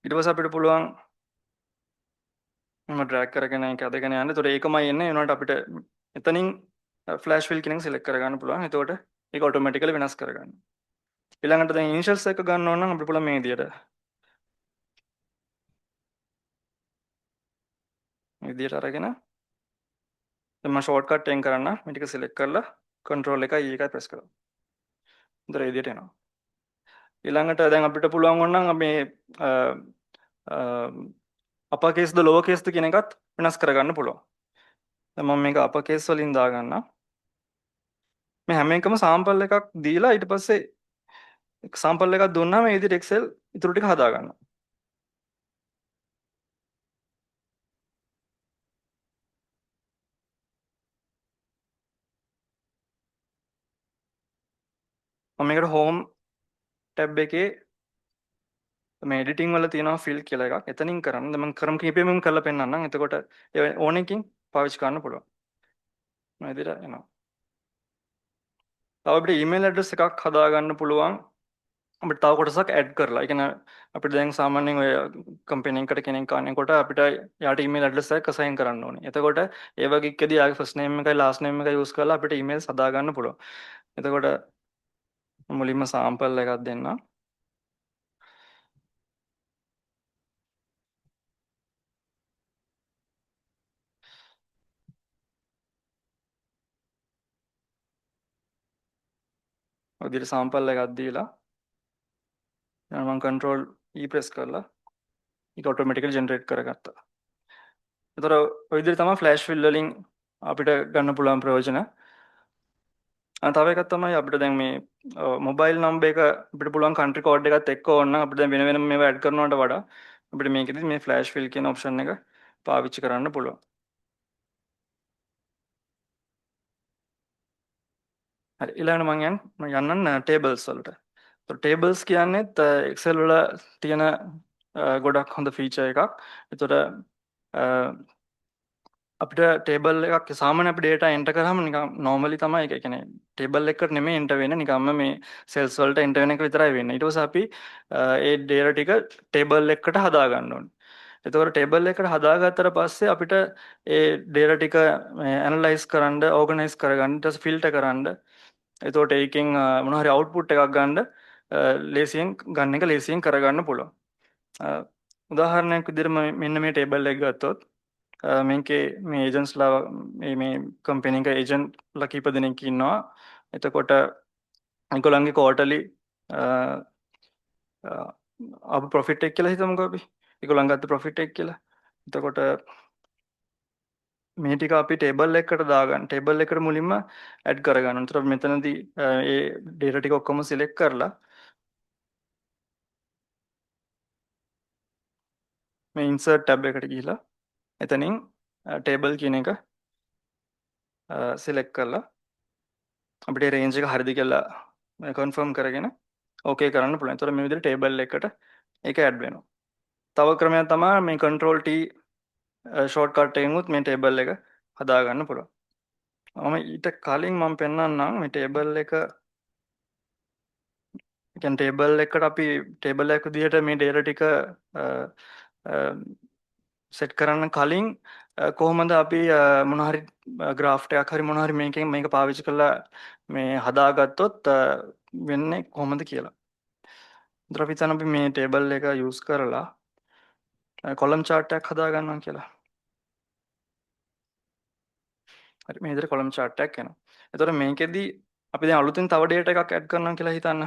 ඊට පස්සේ අපිට පුළුවන් මම ඩ්‍රැග් කරගෙන ඒක අදගෙන යන්න. එතකොට ඒකමයි එන්නේ. ඒ වුණාට අපිට එතනින් ෆ්ලෑෂ් ෆිල් කියන එක සිලෙක්ට් කරගන්න පුළුවන්. එතකොට ඒක ඔටෝමැටිකලි වෙනස් කරගන්න. ඊළඟට දැන් ඉනිෂියල්ස් එක ගන්න ඕන නම් අපිට පුළුවන් මේ විදියට. මේ විදියට අරගෙන දැන් මම ෂෝට්කට් එකෙන් කරන්න මේ ටික සිලෙක්ට් කරලා කන්ට්‍රෝල් එකයි E එකයි ප්‍රෙස් කරනවා. හොඳට ඒ විදියට එනවා. ඊළඟට දැන් අපිට පුළුවන් ඕන නම් මේ අපර් කේස්ද ලෝවර් කේස්ද කියන එකත් වෙනස් කරගන්න පුළුවන්. දැන් මම මේක අපර් කේස් වලින් දාගන්නම්. මේ හැම එකම සාම්පල් එකක් දීලා ඊට පස්සේ සාම්පල් එකක් දුන්නාම ඒ විදිහට Excel ඉතුරු ටික හදා ගන්නවා. මම මේකට හෝම් ටැබ් එකේ මේ එඩිටිං වල තියෙනවා ෆිල් කියලා එකක්. එතනින් කරන්න. දැන් මම ක්‍රම කිහිපෙම කරලා පෙන්නන්නම්. එතකොට ඒ ඕන එකකින් පාවිච්චි කරන්න පුළුවන්. මේ විදිහට එනවා. තව අපිට ඊමේල් ඇඩ්‍රස් එකක් හදාගන්න පුළුවන්. අපිට තව කොටසක් ඇඩ් කරලා. ඒ කියන්නේ අපිට දැන් සාමාන්‍යයෙන් ඔය කම්පැනි එකකට කෙනෙක් අනකොට අපිට යාට ඊමේල් ඇඩ්‍රස් එකක් අසයින් කරන්න ඕනේ. එතකොට ඒ වගේ එකදී යාගේ ෆස්ට් නේම් එකයි ලාස්ට් නේම් එකයි යූස් කරලා අපිට ඊමේල්ස් හදාගන්න පුළුවන්. එතකොට මුලින්ම සාම්පල් එකක් දෙන්නම්. ඔය විදිහට සාම්පල් එකක් දීලා දැන් මම කන්ට්‍රෝල් E press කරලා ඒක ඔටෝමැටිකලි ජෙනරේට් කරගත්තා. එතකොට ඔය විදිහට තමයි ෆ්ලෑෂ් ෆිල් වලින් අපිට ගන්න පුළුවන් ප්‍රයෝජන. තව එකක් තමයි අපිට දැන් මේ මොබයිල් නම්බර් එක අපිට පුළුවන් කන්ට්‍රි කෝඩ් එකත් එක්ක ඕන නම් අපිට දැන් වෙන වෙනම මේවා ඇඩ් කරනවට වඩා අපිට මේකෙදි මේ ෆ්ලෑෂ් ෆිල් කියන ඔප්ෂන් එක පාවිච්චි කරන්න පුළුවන්. හරි, ඊළඟට මම යන්නම් ටේබල්ස් වලට. ඒතකොට ටේබල්ස් කියන්නේත් Excel වල තියෙන ගොඩක් හොඳ ෆීචර් එකක්. ඒතකොට අපිට ටේබල් එකක් සාමාන්‍ය අපි ඩේටා එන්ටර් කරාම නිකන් නෝමලි තමයි ඒක. ඒ කියන්නේ ටේබල් එකකට නෙමෙයි එන්ටර් වෙන්නේ, නිකම්ම මේ සෙල්ස් වලට එන්ටර් වෙන එක විතරයි වෙන්නේ. ඊට පස්සේ අපි ඒ ඩේටා ටික ටේබල් එකකට හදා ගන්න ඕනේ. එතකොට ටේබල් එකට හදාගත්තට පස්සේ අපිට ඒ ඩේටා ටික ඇනලයිස් කරන්න, ඕගනයිස් කරගන්න, ඊට පස්සේ ෆිල්ටර් කරන්න. එතකොට ඒකෙන් මොන හරි අවුට්පුට් එකක් ගන්න ලේසියෙන් ගන්න එක ලේසියෙන් කරගන්න පුළුවන්. උදාහරණයක් විදිහට මෙන්න මේ ටේබල් එක ගත්තොත් මේකේ මේ ඒජන්ට්ස්ලා මේ මේ කම්පැනි එක ඒජන්ට්ලා කීප දෙනෙක් ඉන්නවා. එතකොට ඒගොල්ලන්ගේ ක්වාටර්ලි ආපු ප්‍රොෆිට් එක කියලා හිතමුකෝ අපි. ඒගොල්ලන් ගත්ත ප්‍රොෆිට් එක කියලා. එතකොට මේ ටික අපි ටේබල් එකකට දාගන්න. ටේබල් එකට මුලින්ම ඇඩ් කරගන්න. එතකොට මෙතනදී ඒ ඩේටා ටික ඔක්කොම සිලෙක්ට් කරලා මේ ඉන්සර්ට් ටැබ් එකට ගිහිලා එතනින් ටේබල් කියන එක සිලෙක්ට් කරලා අපිට රේන්ජ් එක හරිද කියලා කන්ෆර්ම් කරගෙන ඕකේ කරන්න පුළුවන්. එතකොට මේ විදිහට ටේබල් එකට ඒක ඇඩ් වෙනවා. තව ක්‍රමයක් තමයි මේ control T shortcut එකෙන් උත් මේ ටේබල් එක හදාගන්න පුළුවන්. මම ඊට කලින් මම පෙන්නන්නම් මේ ටේබල් එක, ඒ කියන්නේ ටේබල් එකට අපි ටේබල් එකක් විදිහට මේ ඩේටා ටික සෙට් කරන්න කලින් කොහොමද අපි මොන හරි ග්‍රාෆ් එකක් හරි මොන හරි මේකෙන් මේක පාවිච්චි කරලා මේ හදාගත්තොත් වෙන්නේ කොහොමද කියලා. ඒතර අපි හිතන්න අපි මේ ටේබල් එක යූස් කරලා කොලම් චාට් එකක් හදා ගන්නවා කියලා. හරි, මේ විදිහට කොලම් චාට් එකක් එනවා. එතකොට මේකෙදි අපි දැන් අලුතෙන් තව ඩේටා එකක් ඇඩ් කරනවා කියලා හිතන්න.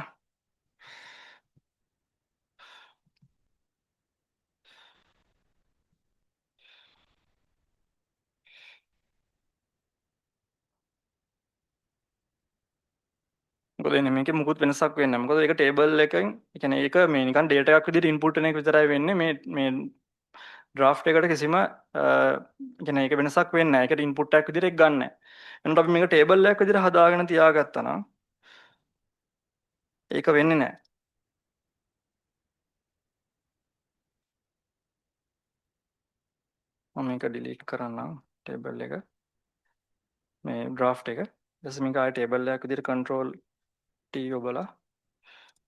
මොකද එන්නේ මේකේ මුකුත් වෙනසක් වෙන්නේ නැහැ. මොකද ඒක ටේබල් එකෙන්, ඒ කියන්නේ ඒක මේ නිකන් ඩේටා එකක් විදිහට ඉන්පුට් වෙන එක විතරයි වෙන්නේ. මේ මේ ඩ්‍රාෆ්ට් එකට කිසිම ඒ කියන්නේ ඒක වෙනසක් වෙන්නේ නැහැ. ඒකට ඉන්පුට් එකක් විදිහට ඒක ගන්න නැහැ. එතකොට අපි මේක ටේබල් එකක් විදිහට හදාගෙන තියාගත්තා නම් ඒක වෙන්නේ නැහැ. මම මේක ඩිලීට් කරන්නම් ටේබල් එක, මේ ඩ්‍රාෆ්ට් එක. ඊට පස්සේ මේක ආයෙ ටේබල් එකක් විදිහට කන්ට්‍රෝල් T ඔබලා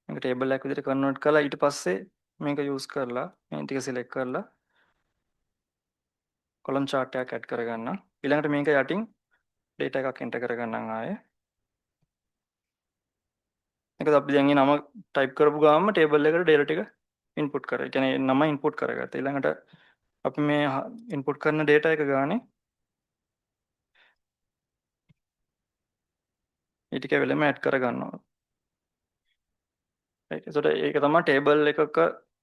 මේක ටේබල් එකක් විදිහට කන්වර්ට් කරලා ඊට පස්සේ මේක යූස් කරලා මේ ටික සිලෙක්ට් කරලා කොලම් චාට් එකක් ඇඩ් කරගන්න. ඊළඟට මේක යටින් ඩේටා එකක් එන්ටර් කරගන්නම් ආයේ. මේකද අපි දැන් මේ නම ටයිප් කරපු ගාමම ටේබල් එකට ඩේටා ටික ඉන්පුට් කරා. ඒ කියන්නේ නම ඉන්පුට් කරගත්තා. ඊළඟට අපි මේ ඉන්පුට් කරන ඩේටා එක ගානේ ඒ ටික වෙලෙම ඇඩ් කරගන්නවා. රයිට්. එතකොට ඒක තමයි ටේබල් එකක,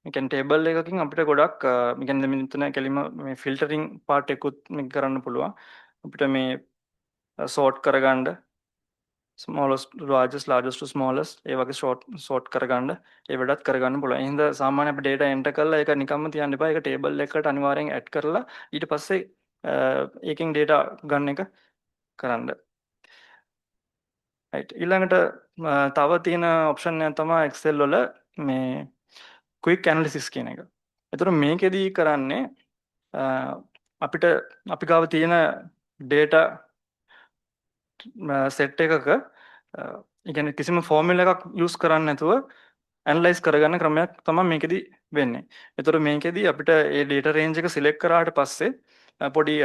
ඒ කියන්නේ ටේබල් එකකින් අපිට ගොඩක්, ඒ කියන්නේ මෙතන කෙලින්ම මේ ෆිල්ටරින් පාර්ට් එකකුත් මේක කරන්න පුළුවන්. අපිට මේ සෝට් කරගන්න smallest to largest, largest to smallest ඒ වගේ සෝට් කරගන්න ඒ වැඩත් කරගන්න පුළුවන්. ඒ හින්දා සාමාන්‍ය අපි ඩේටා එන්ටර් කරලා ඒක නිකම්ම තියන්න එපා. ඒක ටේබල් එකකට අනිවාර්යෙන් ඇඩ් කරලා ඊට පස්සේ ඒකෙන් ඩේටා ගන්න එක කරන්න. රයිට්. ඊළඟට තව තියෙන ඔප්ෂන් එක තමයි Excel වල මේ quick analysis කියන එක. එතකොට මේකෙදී කරන්නේ අපිට අපි ගාව තියෙන ඩේටා සෙට් එකක ඒ කියන්නේ කිසිම ෆෝමියුලා එකක් යූස් කරන්නේ නැතුව ඇනලයිස් කරගන්න ක්‍රමයක් තමයි මේකෙදි වෙන්නේ. එතකොට මේකෙදි අපිට ඒ ඩේටා රේන්ජ් එක සිලෙක්ට් කරාට පස්සේ පොඩි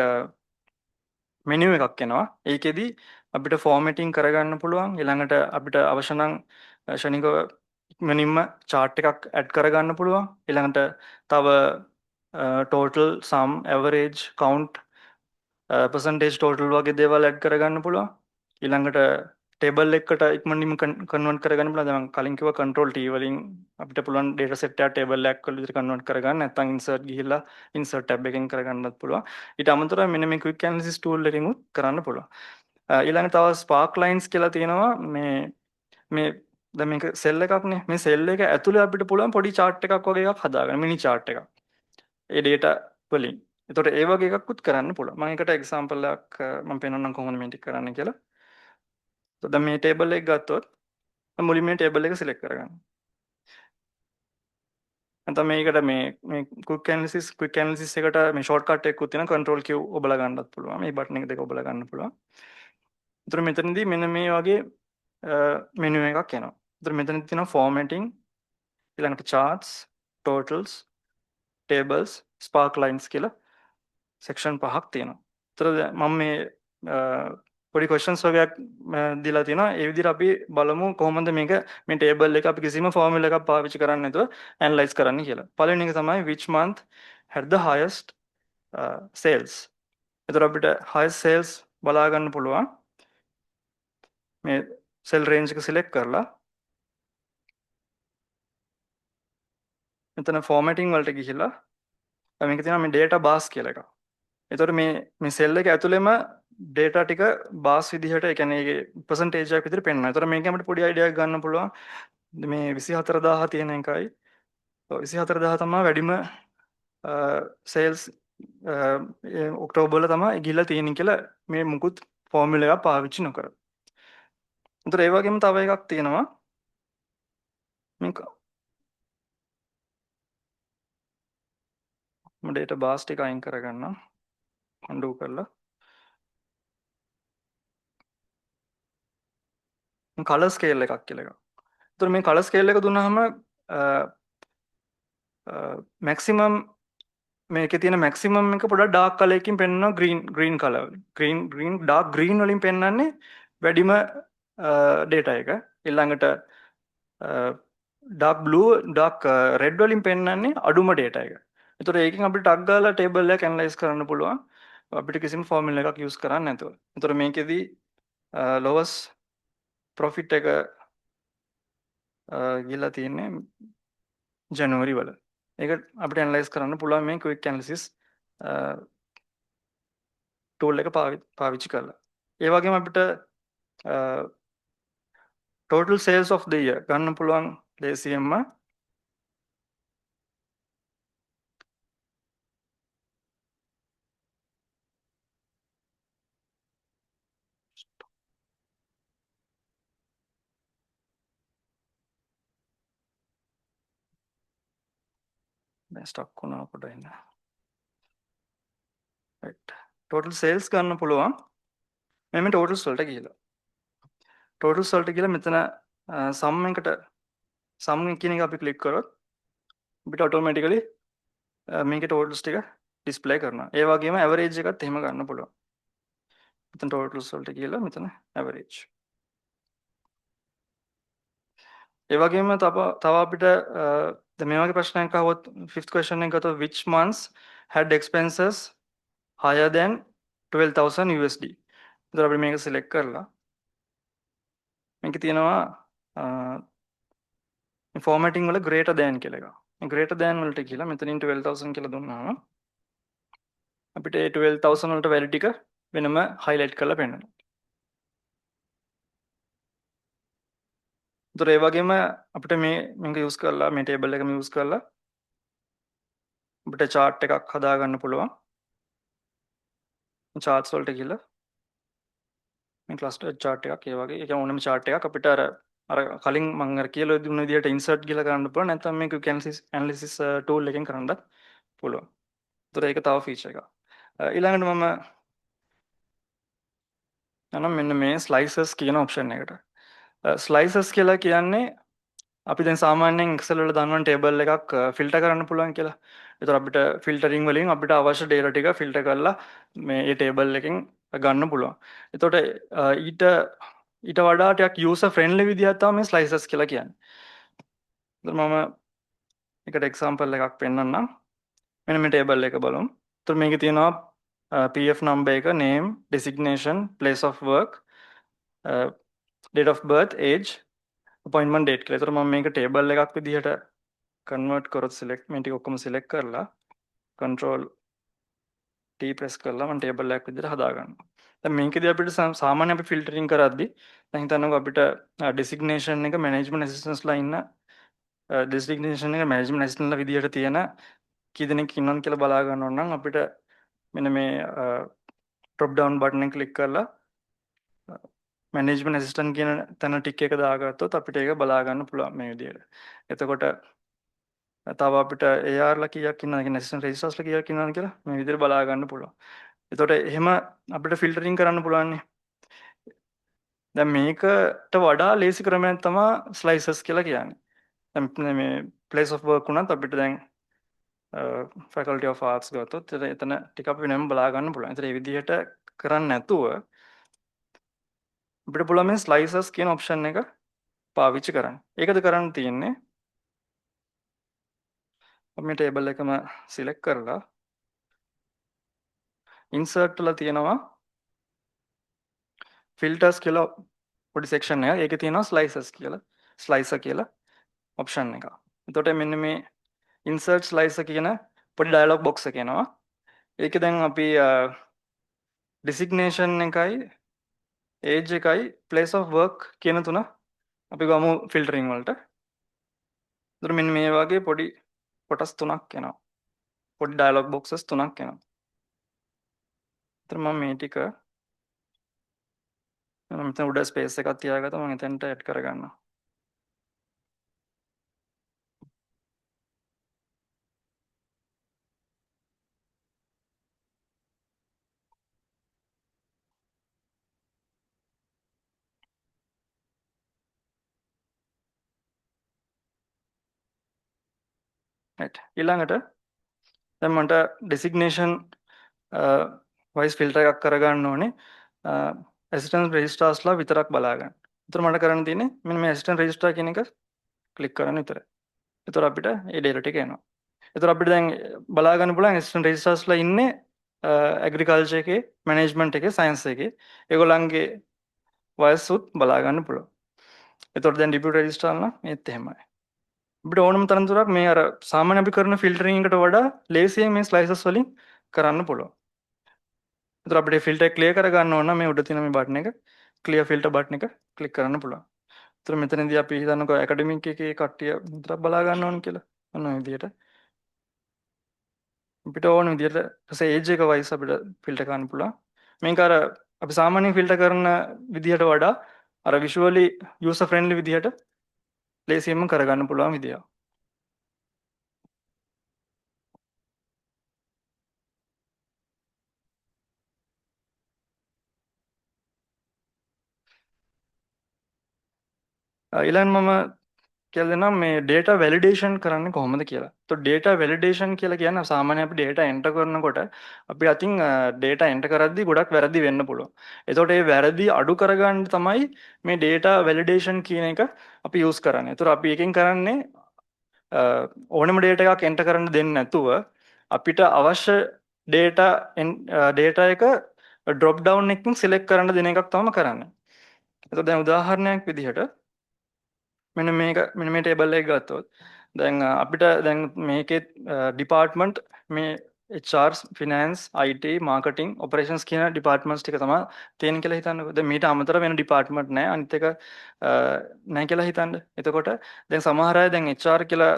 මෙනු එකක් එනවා. ඒකෙදි අපිට ෆෝමැටිං කරගන්න පුළුවන්. ඊළඟට අපිට අවශ්‍ය නම් ක්ෂණිකව ඉක්මනින්ම චාට් එකක් ඇඩ් කරගන්න පුළුවන්. ඊළඟට තව total, sum, average, count, percentage total වගේ දේවල් ඇඩ් කරගන්න පුළුවන්. ඊළඟට ටේබල් එකකට ඉක්මනින්ම කන්වර්ට් කරගන්න පුළුවන්. දැන් මම කලින් කිව්වා control T වලින් අපිට පුළුවන් ඩේටා සෙට් එකක් ටේබල් එකක් වල විදිහට කන්වර්ට් කරගන්න. නැත්නම් ඉන්සර්ට් ගිහිල්ලා ඉන්සර්ට් ටැබ් එකෙන් කරගන්නත් පුළුවන්. ඊට අමතරව මෙන්න මේ ක්වික් ඇනලිසිස් ටූල් එකෙන් උත් කරන්න පුළුවන්. ඊළඟට තව ස්පාර්ක් ලයින්ස් කියලා තියෙනවා. මේ මේ දැන් මේක සෙල් එකක් නේ. මේ සෙල් එක ඇතුලේ අපිට පුළුවන් පොඩි චාට් එකක් වගේ එකක් හදාගන්න. මිනි චාට් එකක්. ඒ ඩේටා වලින්. එතකොට ඒ වගේ එකකුත් කරන්න පුළුවන්. මම ඒකට එක්සැම්පල් එකක් මම පෙන්නන්නම් කොහොමද මේ ටික කරන්න කියලා. දැන් මේ ටේබල් එක ගත්තොත් මම මුලින්ම මේ ටේබල් එක සිලෙක්ට් කරගන්නවා. නැත්නම් මේකට මේ මේ ක්වික් ඇනලිසිස් එකට මේ ෂෝට්කට් එකකුත් තියෙනවා. කන්ට්‍රෝල් Q ඔබලා ගන්නත් පුළුවන්. මේ බටන් එක දෙක ඔබලා ගන්න පුළුවන්. ඒතර මෙතනදී මෙන්න මේ වගේ මෙනු එකක් එනවා. ඒතර මෙතනදී තියෙනවා ෆෝමැටිං, ඊළඟට charts, totals, tables, sparklines කියලා සෙක්ෂන් පහක් තියෙනවා. ඒතර මම මේ පොඩි ක්වෙස්චන්ස් වගේක් දීලා තියෙනවා. ඒ විදිහට අපි බලමු කොහොමද මේක මේ ටේබල් එක අපි කිසිම ෆෝමියුලා එකක් පාවිච්චි කරන්නේ නැතුව ඇනලයිස් කරන්න කියලා. පළවෙනි එක තමයි which month had the highest sales. ඒතර අපිට highest sales බලා ගන්න පුළුවන්. මේ සෙල් රේන්ජ් එක සිලෙක්ට් කරලා මෙතන ෆෝමැටිං වලට ගිහිල්ලා මේක තියෙනවා මේ data bars කියලා එකක්. එතකොට මේ මේ සෙල් එක ඇතුළෙම ඩේටා ටික බාස් විදිහට, ඒ කියන්නේ ඒකේ පර්සන්ටේජ් එකක් විදිහට පෙන්වනවා. එතකොට මේකෙන් අපිට පොඩි අයිඩියා එකක් ගන්න පුළුවන්. මේ 24,000 තියෙන එකයි 24,000 තමයි වැඩිම සේල්ස් ඔක්තෝබර් වල තමයි ගිහිල්ලා තියෙන්නේ කියලා මේ මුකුත් ෆෝමියුලා එකක් පාවිච්චි නොකර. එතකොට ඒ වගේම තව එකක් තියෙනවා. මේක මම ඩේටා බාස් ටික අයින් කරගන්නම්. අන්ඩූ කරලා. කලර් ස්කේල් එකක් කියලා එකක්. ඒතර මේ කලර් ස්කේල් එක දුන්නාම මැක්සිමම් මේකේ තියෙන මැක්සිමම් එක පොඩක් ඩාර්ක් කලර් එකකින් පෙන්වනවා. ග්‍රීන් ග්‍රීන් කලර් වලින්. ග්‍රීන් ග්‍රීන් ඩාර්ක් ග්‍රීන් වලින් පෙන්වන්නේ වැඩිම ඩේටා එක. ඊළඟට ඩාර්ක් බ්ලූ, ඩාර්ක් රෙඩ් වලින් පෙන්වන්නේ අඩුම ඩේටා එක. ඒතකොට ඒකෙන් අපිට ටක් ගාලා ටේබල් එකක් ඇනලයිස් කරන්න පුළුවන්. අපිට කිසිම ෆෝමියුලා එකක් යූස් කරන්න නැතුව. ඒතකොට මේකෙදි ලෝවස්ට් ප්‍රොෆිට් එක ගිහලා තියෙන්නේ ජනවරි වල. ඒක අපිට ඇනලයිස් කරන්න පුළුවන් මේ ක්වික් ඇනලිසිස් ටූල් එක පාවිච්චි කරලා. ඒ වගේම අපිට total sales of the year ගන්න පුළුවන් ලේසියෙන්ම. දැන් ස්ටක් වුණා, පොඩ ඉන්න. රයිට්, ටෝටල් සේල්ස් ගන්න පුළුවන් මෙන්න මේ ටෝටල්ස් වලට ගිහලා. ටෝටල්ස් වලට ගිහලා මෙතන සම් එකට, සම් කියන එක අපි ක්ලික් කරොත් අපිට ඔටෝමැටිකලි මේකේ ටෝටල්ස් ටික ඩිස්ප්ලේ කරනවා. ඒ වගේම ඇවරේජ් එකත් එහෙම ගන්න පුළුවන්. මෙතන ටෝටල්ස් වලට ගිහලා මෙතන ඇවරේජ්. ඒ වගේම තව තව අපිට දැන් මේ වගේ ප්‍රශ්නයක් අහුවොත්, ෆිෆ්ත් ක්වෙස්චන් එක ගත්තොත්, which months had expenses higher than 12,000 USD. එතකොට අපි මේක සිලෙක්ට් කරලා මේකේ තියෙනවා මේ ෆෝමැටිං වල greater than කියලා එකක්. මේ greater than වලට කියලා මෙතනින් 12,000 කියලා දුන්නාම අපිට ඒ 12,000 වලට වැලියු ටික වෙනම හයිලයිට් කරලා පෙන්නනවා. ඒතර ඒ වගේම අපිට මේ මේක යූස් කරලා, මේ ටේබල් එකම යූස් කරලා අපිට චාට් එකක් හදා ගන්න පුළුවන්. චාට්ස් වලට ගිහලා මේ ක්ලස්ටර් චාට් එකක්, ඒ වගේ ඒ කියන්නේ ඕනම චාට් එකක් අපිට අර අර කලින් මම අර කියලා දුන්න විදිහට ඉන්සර්ට් ගිහලා කරන්න පුළුවන්, නැත්නම් මේ ක්වික් ඇනලිසිස් ටූල් එකෙන් කරන්නත් පුළුවන්. ඒතර ඒක තව ෆීචර් එකක්. ඊළඟට මම යනවා මෙන්න මේ ස්ලයිසස් කියන ඔප්ෂන් එකට. ස්ලයිසස් කියලා කියන්නේ අපි දැන් සාමාන්‍යයෙන් Excel වල දන්නවනේ ටේබල් එකක් ෆිල්ටර් කරන්න පුළුවන් කියලා. ඒතර අපිට ෆිල්ටරින් වලින් අපිට අවශ්‍ය ඩේටා ටික ෆිල්ටර් කරලා මේ ඒ ටේබල් එකෙන් ගන්න පුළුවන්. එතකොට ඊට ඊට වඩා ටිකක් යූසර් ෆ්‍රෙන්ඩ්ලි විදිහක් තමයි මේ ස්ලයිසස් කියලා කියන්නේ. එතකොට මම එකට එක්සැම්පල් එකක් පෙන්නන්නම්. මෙන්න මේ ටේබල් එක බලමු. එතකොට මේකේ තියෙනවා PF number එක, name, designation, place of work, date of birth, age, appointment date කියලා. එතකොට මම මේක ටේබල් එකක් විදිහට කන්වර්ට් කරොත්, select මේ ටික ඔක්කොම select කරලා control T press කරලා මම ටේබල් එකක් විදිහට හදා ගන්නවා. දැන් මේකෙදි අපිට සාමාන්‍ය අපි ෆිල්ටරින් කරද්දි දැන් හිතන්නකෝ අපිට ඩෙසිග්නේෂන් එක මැනේජ්මන්ට් ඇසිස්ටන්ට්ස්ලා ඉන්න, ඩෙසිග්නේෂන් එක මැනේජ්මන්ට් ඇසිස්ටන්ට්ලා විදිහට තියෙන කී දෙනෙක් ඉන්නවද කියලා බලා ගන්න ඕන නම් අපිට මෙන්න මේ ඩ්‍රොප් ඩවුන් බටන් එක ක්ලික් කරලා මැනේජ්මන්ට් ඇසිස්ටන්ට් කියන තැන ටික් එක දාගත්තොත් අපිට ඒක බලා ගන්න පුළුවන් මේ විදිහට. එතකොට තව අපිට AR ලා කීයක් ඉන්නවද කියන්නේ ඇසිස්ටන්ට් රෙජිස්ට්‍රාර්ස්ලා කීයක් ඉන්නවද කියලා මේ විදිහට බලා ගන්න පුළුවන්. එතකොට එහෙම අපිට ෆිල්ටරින් කරන්න පුළුවන් නේ. දැන් මේකට වඩා ලේසි ක්‍රමයක් තමයි ස්ලයිසස් කියලා කියන්නේ. දැන් මේ place of work වුණත් අපිට දැන් faculty of arts ගත්තොත් එතන ටික අපි වෙනම බලා ගන්න පුළුවන්. ඒතර ඒ විදිහට කරන්නේ නැතුව අපිට පුළුවන් මේ ස්ලයිසස් කියන ඔප්ෂන් එක පාවිච්චි කරන්න. ඒකද කරන්න තියෙන්නේ අපි මේ ටේබල් එකම සිලෙක්ට් කරලා ඉන්සර්ට් වල තියෙනවා ෆිල්ටර්ස් කියලා පොඩි සෙක්ෂන් එකක්. ඒකේ තියෙනවා ස්ලයිසස් කියලා. ස්ලයිසර් කියලා ඔප්ෂන් එකක්. එතකොට මෙන්න මේ ඉන්සර්ට් ස්ලයිසර් කියන පොඩි ඩයලොග් බොක්ස් එක එනවා. ඒකේ දැන් අපි ඩෙසිග්නේෂන් එකයි ඒජ් එකයි place of work කියන තුන අපි ගමු ෆිල්ටරින් වලට. එතකොට මෙන්න මේ වගේ පොඩි කොටස් තුනක් එනවා. පොඩි ඩයලොග් බොක්සස් තුනක් එනවා. එතන මම මේ ටික මම මෙතන උඩ ස්පේස් එකක් තියාගත්තා, මම එතනට ඇඩ් කරගන්නවා. Right, ඊළඟට දැන් මට ඩෙසිග්නේෂන් වයිස් ෆිල්ටර් එකක් කරගන්න ඕනේ ඇසිස්ටන්ට් රෙජිස්ට්‍රාර්ස්ලා විතරක් බලා ගන්න. ඒතර මට කරන්න තියෙන්නේ මෙන්න මේ ඇසිස්ටන්ට් රෙජිස්ට්‍රාර් කියන එක ක්ලික් කරන්න විතරයි. ඒතර අපිට ඒ ඩේටා ටික එනවා. ඒතර අපිට දැන් බලා ගන්න පුළුවන් ඇසිස්ටන්ට් රෙජිස්ට්‍රාර්ස්ලා ඉන්නේ ඇග්‍රිකල්චර් එකේ, මැනේජ්මන්ට් එකේ, සයන්ස් එකේ. ඒගොල්ලන්ගේ වයසුත් බලා ගන්න පුළුවන්. ඒතකොට දැන් ඩිපියුටි රෙජිස්ට්‍රාර් නම් ඒත් එහෙමයි. අපිට ඕනම තරම් දුරක් මේ අර සාමාන්‍ය අපි කරන ෆිල්ටරින් එකට වඩා ලේසියෙන් මේ ස්ලයිසස් වලින් කරන්න පුළුවන්. ඒතර අපිට ෆිල්ටර් ක්ලියර් කරගන්න ඕන නම් මේ උඩ තියෙන මේ බටන් එක ක්ලියර් ෆිල්ටර් බටන් එක ක්ලික් කරන්න පුළුවන්. ඒතර මෙතනදී අපි හිතන්නකෝ ඇකඩමික් එකේ කට්ටිය විතරක් බලා ගන්න ඕන කියලා. ඔන්න ඔය විදිහට අපිට ඕන විදිහට ඊපස්සේ ඒජ් එක වයිස් අපිට ෆිල්ටර් කරන්න පුළුවන්. මේක අර අපි සාමාන්‍යයෙන් ෆිල්ටර් කරන විදිහට වඩා අර විෂුවලි යූසර් ෆ්‍රෙන්ඩ්ලි විදිහට ලේසියෙන්ම කරගන්න පුළුවන් විදිය. ඊළඟ මම කියලා දෙන්නම් මේ data validation කරන්නේ කොහොමද කියලා. එතකොට data validation කියලා කියන්නේ සාමාන්‍යයෙන් අපි data enter කරනකොට අපි අතින් data enter කරද්දී ගොඩක් වැරදි වෙන්න පුළුවන්. එතකොට ඒ වැරදි අඩු කරගන්න තමයි මේ data validation කියන එක අපි use කරන්නේ. එතකොට අපි එකෙන් කරන්නේ ඕනම data එකක් enter කරන්න දෙන්නේ නැතුව අපිට අවශ්‍ය data data එක drop down එකකින් select කරන්න දෙන එකක් තමයි කරන්නේ. එතකොට දැන් උදාහරණයක් විදිහට මෙන්න මේක, මෙන්න මේ ටේබල් එක ගත්තොත් දැන් අපිට දැන් මේකේ ඩිපාර්ට්මන්ට් මේ HR, finance, IT, marketing, operations කියන ඩිපාර්ට්මන්ට්ස් ටික තමයි තියෙන කියලා හිතන්නකෝ. දැන් මීට අමතරව වෙන ඩිපාර්ට්මන්ට් නෑ. අනිත් එක නෑ කියලා හිතන්න. එතකොට දැන් සමහර අය දැන් HR කියලා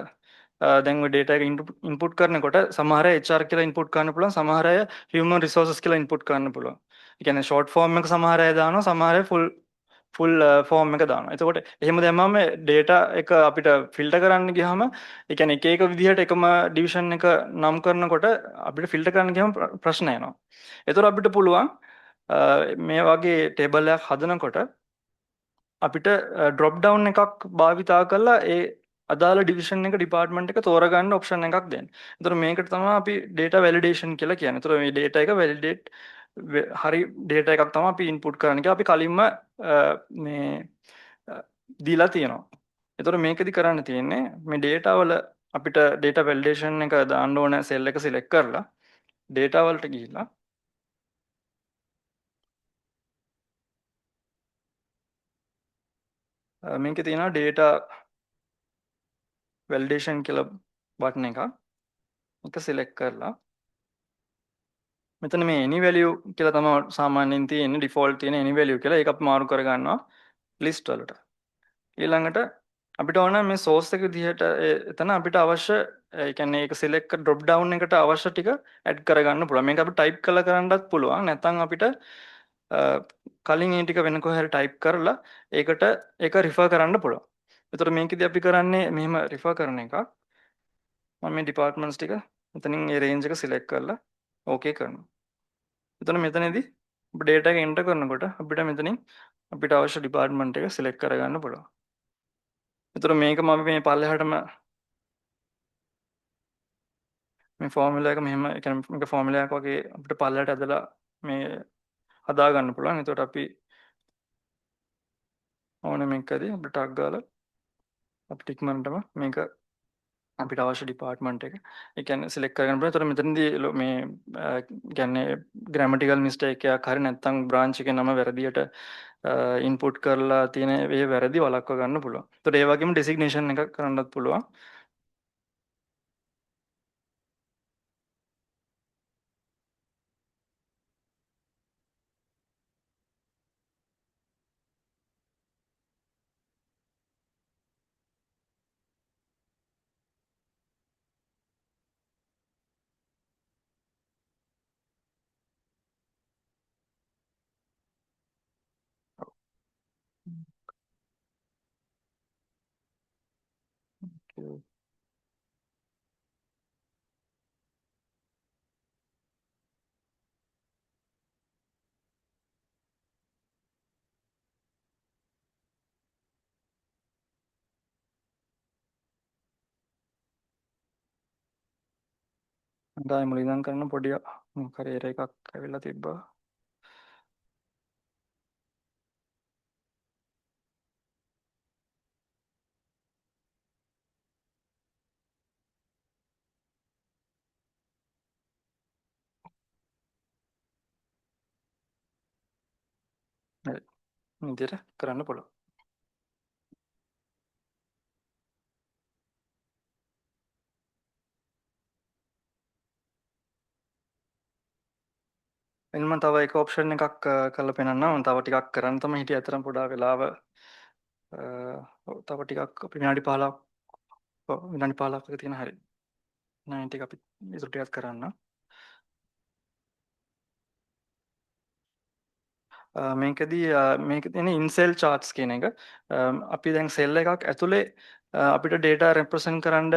දැන් ඔය ඩේටා එක ඉන්පුට් කරනකොට සමහර අය HR කියලා ඉන්පුට් කරන්න පුළුවන්, සමහර අය human resources කියලා ඉන්පුට් කරන්න පුළුවන්. ඒ කියන්නේ ෂෝට් ෆෝම් එක සමහර අය දානවා, සමහර අය ෆුල් ෆුල් ෆෝම් එක දානවා. එතකොට එහෙම දැම්මම ඩේටා එක අපිට ෆිල්ටර් කරන්න ගියාම, ඒ කියන්නේ එක එක විදිහට එකම ඩිවිෂන් එක නම් කරනකොට අපිට ෆිල්ටර් කරන්න ගියාම ප්‍රශ්න එනවා. එතකොට අපිට පුළුවන් මේ වගේ ටේබල් එකක් හදනකොට අපිට ඩ්‍රොප් ඩවුන් එකක් භාවිතා කරලා ඒ අදාළ ඩිවිෂන් එක, ඩිපාර්ට්මන්ට් එක තෝරගන්න ඔප්ෂන් එකක් දෙන්න. එතකොට මේකට තමයි අපි ඩේටා වැලිඩේෂන් කියලා කියන්නේ. එතකොට මේ ඩේටා එක වැලිඩේට් හරි ඩේටා එකක් තමයි අපි ඉන්පුට් කරන්න කියලා අපි කලින්ම මේ දීලා තියෙනවා. එතකොට මේකෙදි කරන්න තියෙන්නේ මේ ඩේටා වල අපිට ඩේටා වැලිඩේෂන් එක දාන්න ඕන සෙල් එක සිලෙක්ට් කරලා ඩේටා වලට ගිහිල්ලා මේකේ තියෙනවා ඩේටා වැලිඩේෂන් කියලා බටන් එකක්. ඒක සිලෙක්ට් කරලා මෙතන මේ any value කියලා තමයි සාමාන්‍යයෙන් තියෙන්නේ, ඩිෆෝල්ට් තියෙන any value කියලා. ඒක අපි මාරු කරගන්නවා list වලට. ඊළඟට අපිට ඕන මේ source එක විදිහට එතන අපිට අවශ්‍ය, ඒ කියන්නේ ඒක select drop down එකට අවශ්‍ය ටික ඇඩ් කරගන්න පුළුවන්. මේක අපිට ටයිප් කරලා කරන්නත් පුළුවන්. නැත්නම් අපිට කලින් ඒ ටික වෙන කොහේ හරි ටයිප් කරලා ඒකට ඒක රිෆර් කරන්න පුළුවන්. එතකොට මේකෙදි අපි කරන්නේ මෙහෙම රිෆර් කරන එකක්. මම මේ ඩිපාර්ට්මන්ට්ස් ටික මෙතනින් ඒ රේන්ජ් එක සිලෙක්ට් කරලා ඕකේ කරනවා. එතන මෙතනදී අපි ඩේටා එක එන්ටර් කරනකොට අපිට මෙතනින් අපිට අවශ්‍ය ඩිපාර්ට්මන්ට් එක සිලෙක්ට් කරගන්න පුළුවන්. එතකොට මේක මම මේ පල්ලෙහාටම මේ ෆෝමියුලා එක මෙහෙම, ඒ කියන්නේ මේක ෆෝමියුලා එකක් වගේ අපිට පල්ලෙහාට ඇදලා මේ හදා ගන්න පුළුවන්. එතකොට අපි ඕනෙම එකදී අපිට ටග් ගාලා අපිට ඉක්මනටම මේක අපිට අවශ්‍ය ඩිපාර්ට්මන්ට් එක ඒ කියන්නේ සිලෙක්ට් කරගන්න පුළුවන්. එතකොට මෙතනදී මේ කියන්නේ ග්‍රැමටිකල් මිස්ටේක් එකක් හරි නැත්නම් බ්‍රාන්ච් එකේ නම වැරදියට ඉන්පුට් කරලා තියෙන ඒ වැරදි වළක්ව ගන්න පුළුවන්. එතකොට ඒ වගේම ඩෙසිග්නේෂන් එකක් කරන්නත් පුළුවන්. මට මුලින් ඉඳන් කරන පොඩි මොකක් හරි එරර් එකක් ඇවිල්ලා තිබ්බා. හරි. මේ විදිහට කරන්න පුළුවන්. එන්න මම තව එක ඔප්ෂන් එකක් කරලා පෙන්නන්නම්. මම තව ටිකක් කරන්න තමයි හිටියේ. අතරම පොඩා වෙලාව ඔව් තව ටිකක් අපි විනාඩි 15ක් ඔව් විනාඩි 15ක් වගේ තියෙන හරි. නෑ ටික අපි ඉතුරු ටිකක් කරන්න. මේකදී මේක තියෙන ඉන්සෙල් චාර්ට්ස් කියන එක. අපි දැන් සෙල් එකක් ඇතුලේ අපිට ඩේටා රෙප්‍රසන්ට් කරන්න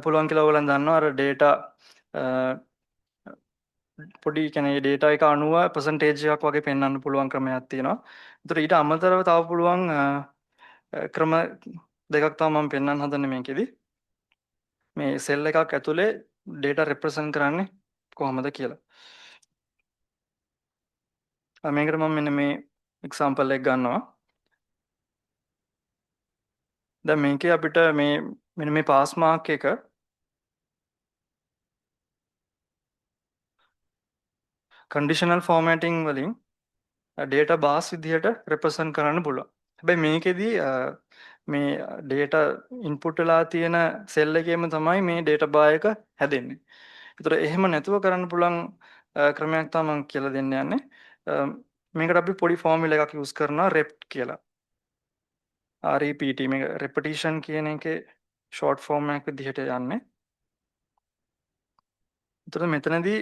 පුළුවන් කියලා ඔයගොල්ලන් දන්නවා. අර ඩේටා පොඩි කියන්නේ ඩේටා එක අනුව පර්සන්ටේජ් එකක් වගේ පෙන්වන්න පුළුවන් ක්‍රමයක් තියෙනවා. ඒතර ඊට අමතරව තව පුළුවන් ක්‍රම දෙකක් තමයි මම පෙන්වන්න හදන්නේ මේකෙදි. මේ සෙල් එකක් ඇතුලේ ඩේටා රෙප්‍රසන්ට් කරන්නේ කොහොමද කියලා. මේකට මම මෙන්න මේ එක්සැම්පල් එක ගන්නවා. දැන් මේකේ අපිට මේ මෙන්න මේ පාස් මාක් එක කන්ඩිෂනල් ෆෝමැටිං වලින් ඩේටා බාස් විදිහට රෙප්‍රසන්ට් කරන්න පුළුවන්. හැබැයි මේකෙදි මේ ඩේටා ඉන්පුට් වෙලා තියෙන සෙල් එකේම තමයි මේ ඩේටා බාර් එක හැදෙන්නේ. ඒතර එහෙම නැතුව කරන්න පුළුවන් ක්‍රමයක් තමයි මම කියලා දෙන්න යන්නේ. මේකට අපි පොඩි ෆෝමියුලා එකක් යූස් කරනවා රෙප් කියලා. REPT මේක රෙපිටිෂන් කියන එකේ ෂෝට් ෆෝම් එකක් විදිහට යන්නේ. ඒතර මෙතනදී